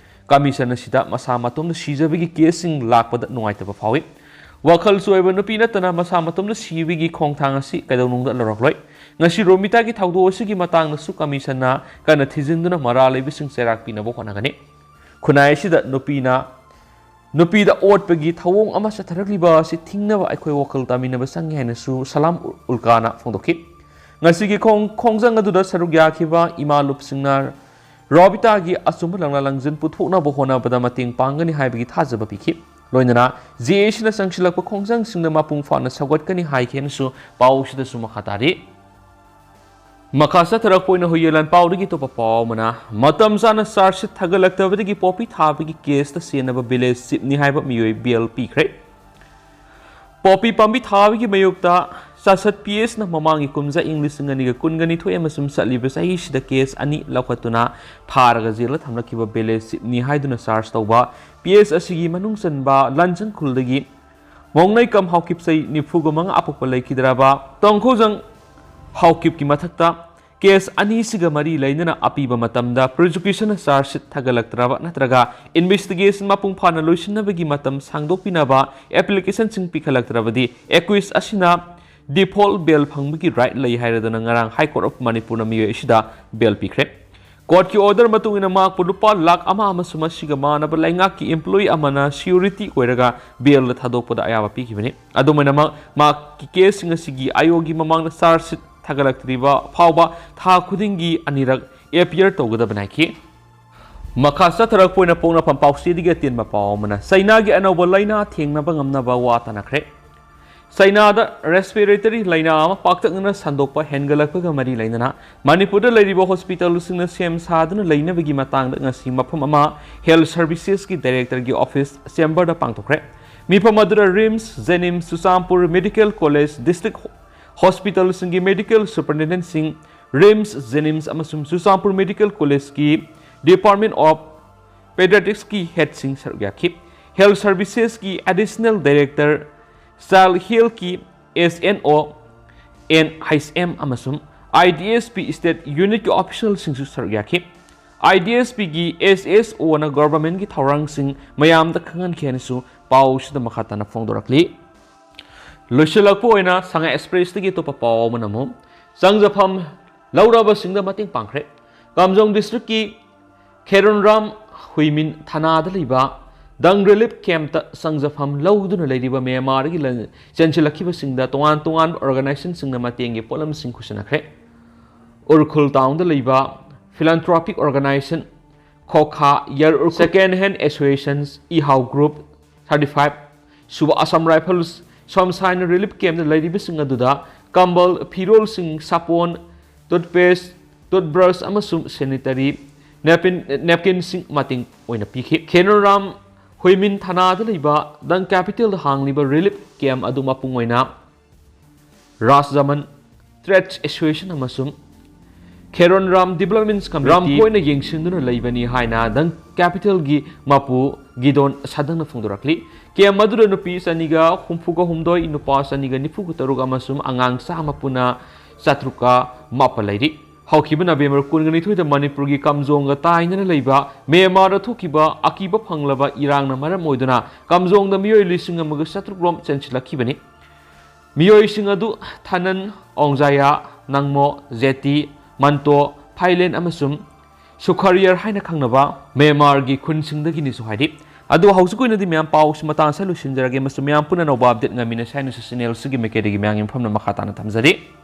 ꯀꯃꯤꯁꯟ ꯑꯁꯤꯗ ꯃꯁꯥ ꯃꯇꯣꯝꯗ ꯁꯤꯖꯕꯒꯤ ꯀꯦꯁꯁꯤꯡ ꯂꯥꯛꯄꯗ ꯅꯨꯡꯉꯥꯏꯇꯕ ꯐꯥꯎꯏ꯫ ꯋꯥꯈꯜ ꯆꯣꯏꯕ ꯅꯨꯄꯤ ꯅꯠꯇꯅ ꯃꯁꯥ ꯃꯇꯣꯝꯗ ꯁꯤꯕꯒꯤ ꯈꯣꯡꯊꯥꯡ ꯑꯁꯤ ꯀꯩꯗꯧꯅꯨꯡꯗ ꯂꯧꯔꯛꯂꯣꯏ꯫ ꯉꯁꯤ ꯔꯣꯃꯤꯇꯥꯒꯤ ꯊꯧꯗꯣꯛ ꯑꯁꯤꯒꯤ ꯃꯇꯥꯡꯗꯁꯨ ꯀꯃꯤꯁꯟꯅ ꯀꯟꯅ ꯊꯤꯖꯤꯟꯗꯨꯅ ꯃꯔꯥꯜ ꯂꯩꯕꯁꯤꯡ ꯆꯩꯔꯥꯛ ꯄꯤꯅꯕ ꯍꯣꯠꯅꯒꯅꯤ꯫ ꯈꯨꯟꯅꯥꯏ ꯑꯁꯤꯗ ꯅꯨꯄꯤꯅ ꯅꯨꯄꯤꯗ ꯑꯣꯠꯄꯒꯤ ꯊꯧꯑꯣꯡ ꯑꯃ ꯆꯠꯊꯔꯛꯂꯤꯕ ꯑꯁꯤ ꯊꯤꯡꯅꯕ ꯑꯩꯈꯣꯏ ꯋꯥꯈꯜ ꯇꯥꯃꯤꯟꯅꯕ ꯆꯪꯏ ꯍꯥꯏꯅꯁꯨ ꯁꯂꯥꯝ ꯎꯜꯀꯥꯅ ꯐꯣꯡꯗꯣꯛꯈꯤ꯫ ꯉꯁꯤꯒꯤ ꯈꯣꯡ-, ꯈꯣꯡꯖꯪ ꯑꯗꯨꯗ ꯁꯔꯨꯛ ꯌꯥꯈꯤꯕ ꯏꯃꯥ ꯂꯨꯞꯁꯤꯡꯅ ꯔꯣꯕꯤꯇꯥꯒꯤ ꯑꯆꯨꯝꯕ ꯂꯝꯂꯥ ꯂꯪꯖꯤꯟ ꯄꯨꯊꯣꯛꯅꯕ ꯍꯣꯠꯅꯕꯗ ꯃꯇꯦꯡ ꯄꯥꯡꯒꯅꯤ ꯍꯥꯏꯕꯒꯤ ꯊꯥꯖꯕ ꯄꯤꯈꯤ꯫ ꯂꯣꯏꯅꯅ ꯖꯦ ꯑꯦ ꯁꯤꯅ ꯆꯪꯁꯤꯜꯂꯛꯄ ꯈꯣꯡꯖꯪꯁꯤꯡꯗ ꯃꯄꯨꯡ ꯐꯥꯅ ꯁꯧꯒꯠꯀꯅꯤ ꯍꯥꯏꯈꯤ ꯍꯥꯏꯅꯁꯨ ꯄꯥꯎꯁꯤꯗꯁꯨ ꯃꯈꯥ ꯇꯥꯔꯤ꯫ ꯃꯈꯥ ꯆꯠꯊꯔꯛꯄ ꯑꯣꯏꯅ ꯍꯨꯏꯌꯦꯟ ꯂꯥꯟꯄꯥꯎꯗꯒꯤ ꯑꯇꯣꯞꯄ ꯄꯥꯎ ꯑꯃꯅ, ꯃꯇꯝ ꯆꯥꯅ ꯆꯥꯔꯖ ꯁꯤꯠ ꯊꯥꯒꯠꯂꯛꯇꯕꯗꯒꯤ ꯄꯣꯄꯤ ꯊꯥꯕꯒꯤ ꯀꯦꯁꯇ ꯆꯦꯟꯅꯕ ꯚꯤꯂꯦꯖ ꯆꯤꯞꯅꯤ ꯍꯥꯏꯕ ꯃꯤꯑꯣꯏ ꯕꯦꯜ ꯄꯤꯈ꯭ꯔꯦ꯫ ꯄꯣꯄꯤ ꯄꯥꯝꯕꯤ ꯊꯥꯕꯒꯤ ꯃꯥꯌꯣꯛꯇ ꯆꯥꯁꯠ ꯄꯤ ꯑꯦꯁꯅ ꯃꯃꯥꯡꯒꯤ ꯀꯨꯝꯖꯥ ꯏꯪ ꯂꯤꯁꯤꯡ ꯑꯅꯤꯒ ꯀꯨꯟꯒ ꯅꯤꯊꯣꯏ ꯑꯃꯁꯨꯡ ꯆꯠꯂꯤꯕ ꯆꯍꯤꯁꯤꯗ ꯀꯦꯁ ꯑꯅꯤ ꯂꯧꯈꯠꯇꯨꯅ ꯐꯥꯔꯒ ꯖꯦꯜꯗ ꯊꯝꯂꯛꯈꯤꯕ ꯚꯤꯂꯦꯖ ꯆꯤꯞꯅꯤ ꯍꯥꯏꯗꯨꯅ ꯆꯥꯔꯖ ꯇꯧꯕ ꯄꯤ ꯑꯦꯁ ꯑꯁꯤꯒꯤ ꯃꯅꯨꯡ ꯆꯟꯕ ꯂꯟꯖꯪꯈꯨꯜꯗꯒꯤ ꯃꯣꯡꯅꯩꯀꯝ ꯍꯥꯎꯀꯤꯞ ꯆꯍꯤ ꯅꯤꯐꯨꯒ ꯃꯉꯥ ꯑꯄꯣꯛꯄ ꯂꯩꯈꯤꯗ꯭ꯔꯕ ꯇꯣꯡꯈꯣꯖꯪ ꯍꯥꯎꯀꯤꯞꯀꯤ ꯃꯊꯛꯇ ꯀꯦꯁ ꯑꯅꯤꯁꯤꯒ ꯃꯔꯤ ꯂꯩꯅꯅ ꯑꯄꯤꯕ ꯃꯇꯝꯗ ꯄ꯭ꯔꯣꯁꯤꯀ꯭ꯌꯨꯁꯟꯅ ꯆꯥꯔꯖ ꯁꯤꯠ ꯊꯥꯒꯠꯂꯛꯇ꯭ꯔꯕ ꯅꯠꯇ꯭ꯔꯒ ꯏꯟꯚꯦꯁꯇꯤꯒꯦꯁꯟ ꯃꯄꯨꯡ ꯐꯥꯅ ꯂꯣꯏꯁꯤꯟꯅꯕꯒꯤ ꯃꯇꯝ ꯁꯥꯡꯗꯣꯛꯄꯤꯅꯕ ꯑꯦꯄ꯭ꯂꯤꯀꯦꯁꯟꯁꯤꯡ ꯄꯤꯈꯠꯂꯛꯇ꯭ꯔꯕꯗꯤ ꯑꯦꯀ꯭ꯌꯨꯁ ꯑꯁꯤꯅ ꯗꯤꯐꯣꯜꯠ ꯕꯦꯜ ꯐꯪꯕꯒꯤ ꯔꯥꯏꯠ ꯂꯩ ꯍꯥꯏꯔꯗꯨꯅ ꯉꯔꯥꯡ ꯍꯥꯏ ꯀꯣꯔꯠ ꯑꯣꯐ ꯃꯅꯤꯄꯨꯔꯅ ꯃꯤꯑꯣꯏ ꯑꯁꯤꯗ ꯕꯦꯜ ꯄꯤꯈ꯭ꯔꯦ꯫ ꯀꯣꯔꯠꯀꯤ ꯑꯣꯔꯗꯔ ꯃꯇꯨꯡ ꯏꯟꯅ ꯃꯍꯥꯛꯄꯨ ꯂꯨꯄꯥ ꯂꯥꯈ ꯑꯃ ꯑꯃꯁꯨꯡ ꯃꯁꯤꯒ ꯃꯥꯟꯅꯕ ꯂꯩꯉꯥꯛꯀꯤ ꯏꯝꯄ꯭ꯂꯣꯌꯤ ꯑꯃꯅ ꯁꯤꯀ꯭ꯌꯨꯔꯤꯇꯤ ꯑꯣꯏꯔꯒ ꯕꯦꯜꯗ ꯊꯥꯗꯣꯛꯄꯗ ꯑꯌꯥꯕ ꯄꯤꯈꯤꯕꯅꯤ꯫ ꯑꯗꯨꯃꯥꯏꯅꯃꯛ ꯃꯍꯥꯛꯀꯤ ꯀꯦꯁꯁꯤꯡ ꯑꯁꯤꯒꯤ ꯑꯥꯏ ꯑꯣꯒꯤ ꯃꯃꯥꯡꯗ ꯆꯥꯔꯖ ꯁꯤꯠ ꯊꯥꯒꯠꯂꯛꯇ꯭ꯔꯤꯕ ꯐꯥꯎꯕ ꯊꯥ ꯈꯨꯗꯤꯡꯒꯤ ꯑꯅꯤꯔꯛ ꯑꯦꯄꯤꯌꯔ ꯇꯧꯒꯗꯕꯅꯤ ꯍꯥꯏꯈꯤ꯫ ꯃꯈꯥ ꯆꯠꯊꯔꯛꯄ ꯑꯣꯏꯅ ꯄꯣꯛꯅꯐꯝ ꯄꯥꯎꯆꯦꯗꯒꯤ ꯑꯇꯦꯟꯕ ꯄꯥꯎ ꯑꯃꯅ ꯆꯩꯅꯥꯒꯤ ꯑꯅꯧꯕ ꯂꯥꯏꯅꯥ ꯊꯦꯡꯅꯕ ꯉꯝꯅꯕ ꯋꯥ ꯇꯥꯅꯈ꯭ꯔꯦ꯫ ꯆꯩꯅꯥꯗ ꯔꯦꯁꯄꯤꯔꯦꯇꯔꯤ ꯂꯥꯏꯅꯥ ꯑꯃ ꯄꯥꯛꯇꯛꯅꯅ ꯁꯟꯗꯣꯛꯄ ꯍꯦꯟꯒꯠꯂꯛꯄꯒ ꯃꯔꯤ ꯂꯩꯅꯅ ꯃꯅꯤꯄꯨꯔꯗ ꯂꯩꯔꯤꯕ ꯍꯣꯁꯄꯤꯇꯥꯜꯁꯤꯡꯅ ꯁꯦꯝ ꯁꯥꯗꯨꯅ ꯂꯩꯅꯕꯒꯤ ꯃꯇꯥꯡꯗ ꯉꯁꯤ ꯃꯐꯝ ꯑꯃ ꯍꯦꯜꯊ ꯁꯔꯚꯤꯁꯦꯁꯀꯤ ꯗꯥꯏꯔꯦꯛꯇꯔꯒꯤ ꯑꯣꯐꯤꯁ ꯆꯦꯝꯕꯔꯗ ꯄꯥꯡꯊꯣꯛꯈ꯭ꯔꯦ꯫ ꯃꯤꯐꯝ ꯑꯗꯨꯗ RIMS, JNIMS, Churachandpur medical college, district ꯍꯣꯁꯄꯤꯇꯥꯜꯁꯤꯡꯒꯤ ꯃꯦꯗꯤꯀꯦꯜ ꯁꯨꯄꯔꯤꯟꯇꯦꯟꯗꯦꯟꯠꯁꯤꯡ, ꯔꯤꯝꯁ, ꯖꯦꯅꯤꯝꯁ ꯑꯃꯁꯨꯡ ꯆꯨꯔꯆꯥꯟꯄꯨꯔ ꯃꯦꯗꯤꯀꯦꯜ ꯀꯣꯂꯦꯖꯀꯤ ꯗꯤꯄꯥꯔꯠꯃꯦꯟꯠ ꯑꯣꯐ ꯄꯦꯗꯤꯌꯥꯇ꯭ꯔꯤꯛꯁꯀꯤ ꯍꯦꯗꯁꯤꯡ ꯁꯔꯨꯛ ꯌꯥꯈꯤ꯫ ꯍꯦꯜꯊ ꯁꯔꯚꯤꯁꯦꯁꯀꯤ ꯑꯦꯗꯤꯁꯅꯦꯜ ꯗꯥꯏꯔꯦꯛꯇꯔ, ꯆꯥꯏꯜꯗ ꯍꯦꯜꯊꯀꯤ S N O, N H M ꯑꯃꯁꯨꯡ I D S P state ꯌꯨꯅꯤꯠꯀꯤ ꯑꯣꯐꯤꯁꯤꯌꯦꯜꯁꯤꯡꯁꯨ ꯁꯔꯨꯛ ꯌꯥꯈꯤ꯫ ꯑꯥꯏ ꯗꯤ ꯑꯦꯁ ꯄꯤꯒꯤ ꯑꯦꯁ ꯑꯦꯁ ꯑꯣꯅ ꯒꯣꯚꯔꯟꯃꯦꯟꯠꯀꯤ ꯊꯧꯔꯥꯡꯁꯤꯡ ꯃꯌꯥꯝꯗ ꯈꯪꯍꯟꯈꯤ ꯍꯥꯏꯅꯁꯨ ꯄꯥꯎꯁꯤꯗ ꯃꯈꯥ ꯇꯥꯅ ꯐꯣꯡꯗꯣꯔꯛꯂꯤ꯫ ꯂꯣꯏꯁꯤꯜꯂꯛꯄ ꯑꯣꯏꯅ ꯁꯉꯥꯏ ꯑꯦꯛꯁꯄ꯭ꯔꯦꯁꯇꯒꯤ ꯑꯇꯣꯞꯄ ꯄꯥꯎ ꯑꯃꯅ ꯑꯃꯨꯛ ꯆꯪꯖꯐꯝ ꯂꯧꯔꯕꯁꯤꯡꯗ ꯃꯇꯦꯡ ꯄꯥꯡꯈ꯭ꯔꯦ꯫ ꯀꯥꯝꯖꯣꯡ ꯗꯤꯁꯇ꯭ꯔꯤꯛꯀꯤ ꯈꯦꯔꯣꯟꯔꯥꯝ ꯍꯨꯏꯃꯤꯟ ꯊꯥꯅꯥꯗ ꯂꯩꯕ ꯗꯪ ꯔꯤꯂꯤꯐ ꯀꯦꯝꯞꯇ ꯆꯪꯖꯐꯝ ꯂꯧꯗꯨꯅ ꯂꯩꯔꯤꯕ ꯃ꯭ꯌꯥꯟꯃꯥꯔꯒꯤ ꯂꯟ-, ꯆꯦꯟꯁꯤꯜꯂꯛꯈꯤꯕꯁꯤꯡꯗ ꯇꯣꯉꯥꯟ ꯇꯣꯉꯥꯟꯕ ꯑꯣꯔꯒꯅꯥꯏꯖꯦꯁꯟꯁꯤꯡꯅ ꯃꯇꯦꯡꯒꯤ ꯄꯣꯠꯂꯝꯁꯤꯡ ꯈꯨꯠꯁꯤꯟꯅꯈ꯭ꯔꯦ꯫ ꯎꯔꯈꯨꯜ ꯇꯥꯎꯟꯗ ꯂꯩꯕ ꯐꯤꯂꯥꯟꯊ꯭ꯔꯣꯄꯤꯛ organisation ꯈꯣꯈꯥ year Ukhrul second hand ꯑꯦꯁꯣꯁꯤꯌꯦꯁꯟꯁ ꯏꯍꯥꯎ group thirty five ꯁꯨꯕ ꯑꯁꯥꯝ ꯔꯥꯏꯐꯜꯁ ꯁꯣꯝꯁꯥꯏꯅ ꯔꯤꯂꯤꯐ ꯀꯦꯝꯞꯇ ꯂꯩꯔꯤꯕꯁꯤꯡ ꯑꯗꯨꯗ ꯀꯝꯕꯜ, ꯐꯤꯔꯣꯜꯁꯤꯡ, ꯁꯥꯄꯣꯟ, ꯇꯨꯠꯄꯦꯁ, ꯇꯨꯠꯕ꯭ꯔꯁ ꯑꯃꯁꯨꯡ ꯁꯦꯅꯤꯇꯔꯤ ꯅꯦꯄꯤꯟ-, ꯅꯦꯞꯀꯤꯟꯁꯤꯡ ꯃꯇꯦꯡ ꯑꯣꯏꯅ ꯄꯤꯈꯤ꯫ ꯈꯦꯅꯣꯔꯥꯝ ꯍꯨꯏꯃꯤꯟ ꯊꯥꯅꯥꯗ ꯂꯩꯕ ꯗꯪ ꯀꯦꯄꯤꯇꯦꯜꯗ ꯍꯥꯡꯂꯤꯕ ꯔꯤꯂꯤꯐ ꯀꯦꯝꯞ ꯑꯗꯨ ꯃꯄꯨꯡ ꯑꯣꯏꯅ ꯔꯥꯖꯖꯃꯟ ꯇ꯭ꯔꯦꯗ ꯑꯦꯁꯣꯁꯤꯌꯦꯁꯟ ꯑꯃꯁꯨꯡ ꯈꯦꯔꯣꯟ ꯔꯥꯝ ꯗꯤꯕꯦꯂꯞꯃꯦꯟꯠ ꯀꯝꯃꯤꯇꯤ ꯔꯥꯝꯐꯣꯏꯅ ꯌꯦꯡꯁꯤꯟꯗꯨꯅ ꯂꯩꯕꯅꯤ ꯍꯥꯏꯅ ꯗꯪ ꯀꯦꯄꯤꯇꯦꯜꯒꯤ ꯃꯄꯨ ꯒꯤꯗꯣꯟ ꯁꯥꯗꯪꯅ ꯐꯣꯡꯗꯣꯔꯛꯂꯤ꯫ ꯀꯦꯝꯞ ꯑꯗꯨꯗ ꯅꯨꯄꯤ ꯆꯅꯤꯒ ꯍꯨꯝꯐꯨꯒ ꯍꯨꯝꯗꯣꯏ, ꯅꯨꯄꯥ ꯆꯅꯤꯒ ꯅꯤꯐꯨꯒ ꯇꯔꯨꯛ ꯑꯃꯁꯨꯡ ꯑꯉꯥꯡ ꯆꯥꯝꯃ ꯄꯨꯟꯅ ꯆꯥꯇ꯭ꯔꯨꯛꯀ ꯃꯥꯄꯜ ꯂꯩꯔꯤ꯫ ꯍꯧꯈꯤꯕ ꯅꯕꯦꯝꯕꯔ ꯀꯨꯟꯒ ꯅꯤꯊꯣꯏꯗ ꯃꯅꯤꯄꯨꯔꯒꯤ ꯀꯝꯖꯣꯡꯒ ꯇꯥꯏꯅꯅ ꯂꯩꯕ ꯃ꯭ꯌꯥꯟꯃꯥꯔꯗ ꯊꯣꯛꯈꯤꯕ ꯑꯀꯤꯕ ꯐꯪꯂꯕ ꯏꯔꯥꯡꯅ ꯃꯔꯝ ꯑꯣꯏꯗꯨꯅ ꯀꯝꯖꯣꯡꯗ ꯃꯤꯑꯣꯏ ꯂꯤꯁꯤꯡ ꯑꯃꯒ ꯆꯥꯇ꯭ꯔꯨꯛ ꯔꯣꯝ ꯆꯦꯟꯁꯤꯜꯂꯛꯈꯤꯕꯅꯤ꯫ ꯃꯤꯑꯣꯏꯁꯤꯡ ꯑꯗꯨ ꯊꯥꯅꯟ, ꯑꯣꯡꯖꯥꯌꯥ, ꯅꯪꯃꯣ, ꯖꯦꯇꯤ, ꯃꯟꯇꯣ, ꯐꯥꯏꯂꯦꯟ ꯑꯃꯁꯨꯡ ꯁꯨꯈꯔꯤꯌꯔ ꯍꯥꯏꯅ ꯈꯪꯅꯕ ꯃ꯭ꯌꯥꯟꯃꯥꯔꯒꯤ ꯈꯨꯟꯁꯤꯡꯗꯒꯤꯅꯤꯁꯨ ꯍꯥꯏꯔꯤ꯫ ꯑꯗꯨ ꯍꯧꯖꯤꯛ ꯑꯣꯏꯅꯗꯤ ꯃꯌꯥꯝ ꯄꯥꯎꯁꯤ ꯃꯇꯥꯡ ꯑꯁꯤꯗ ꯂꯣꯏꯁꯤꯟꯖꯔꯒꯦ ꯑꯃꯁꯨꯡ ꯃꯌꯥꯝ ꯄꯨꯟꯅ ꯑꯅꯧꯕ ꯑꯞꯗꯦꯠ ꯉꯥꯏꯃꯤꯟꯅꯁꯤ ꯍꯥꯏꯅꯁꯨ ꯆꯦꯅꯦꯜꯁꯤꯒꯤ ꯃꯥꯏꯀꯩꯗꯒꯤ ꯃꯌꯥꯝꯒꯤ ꯃꯐꯝꯗ ꯃꯈꯥ ꯇꯥꯅ ꯊꯝꯖꯔꯤ꯫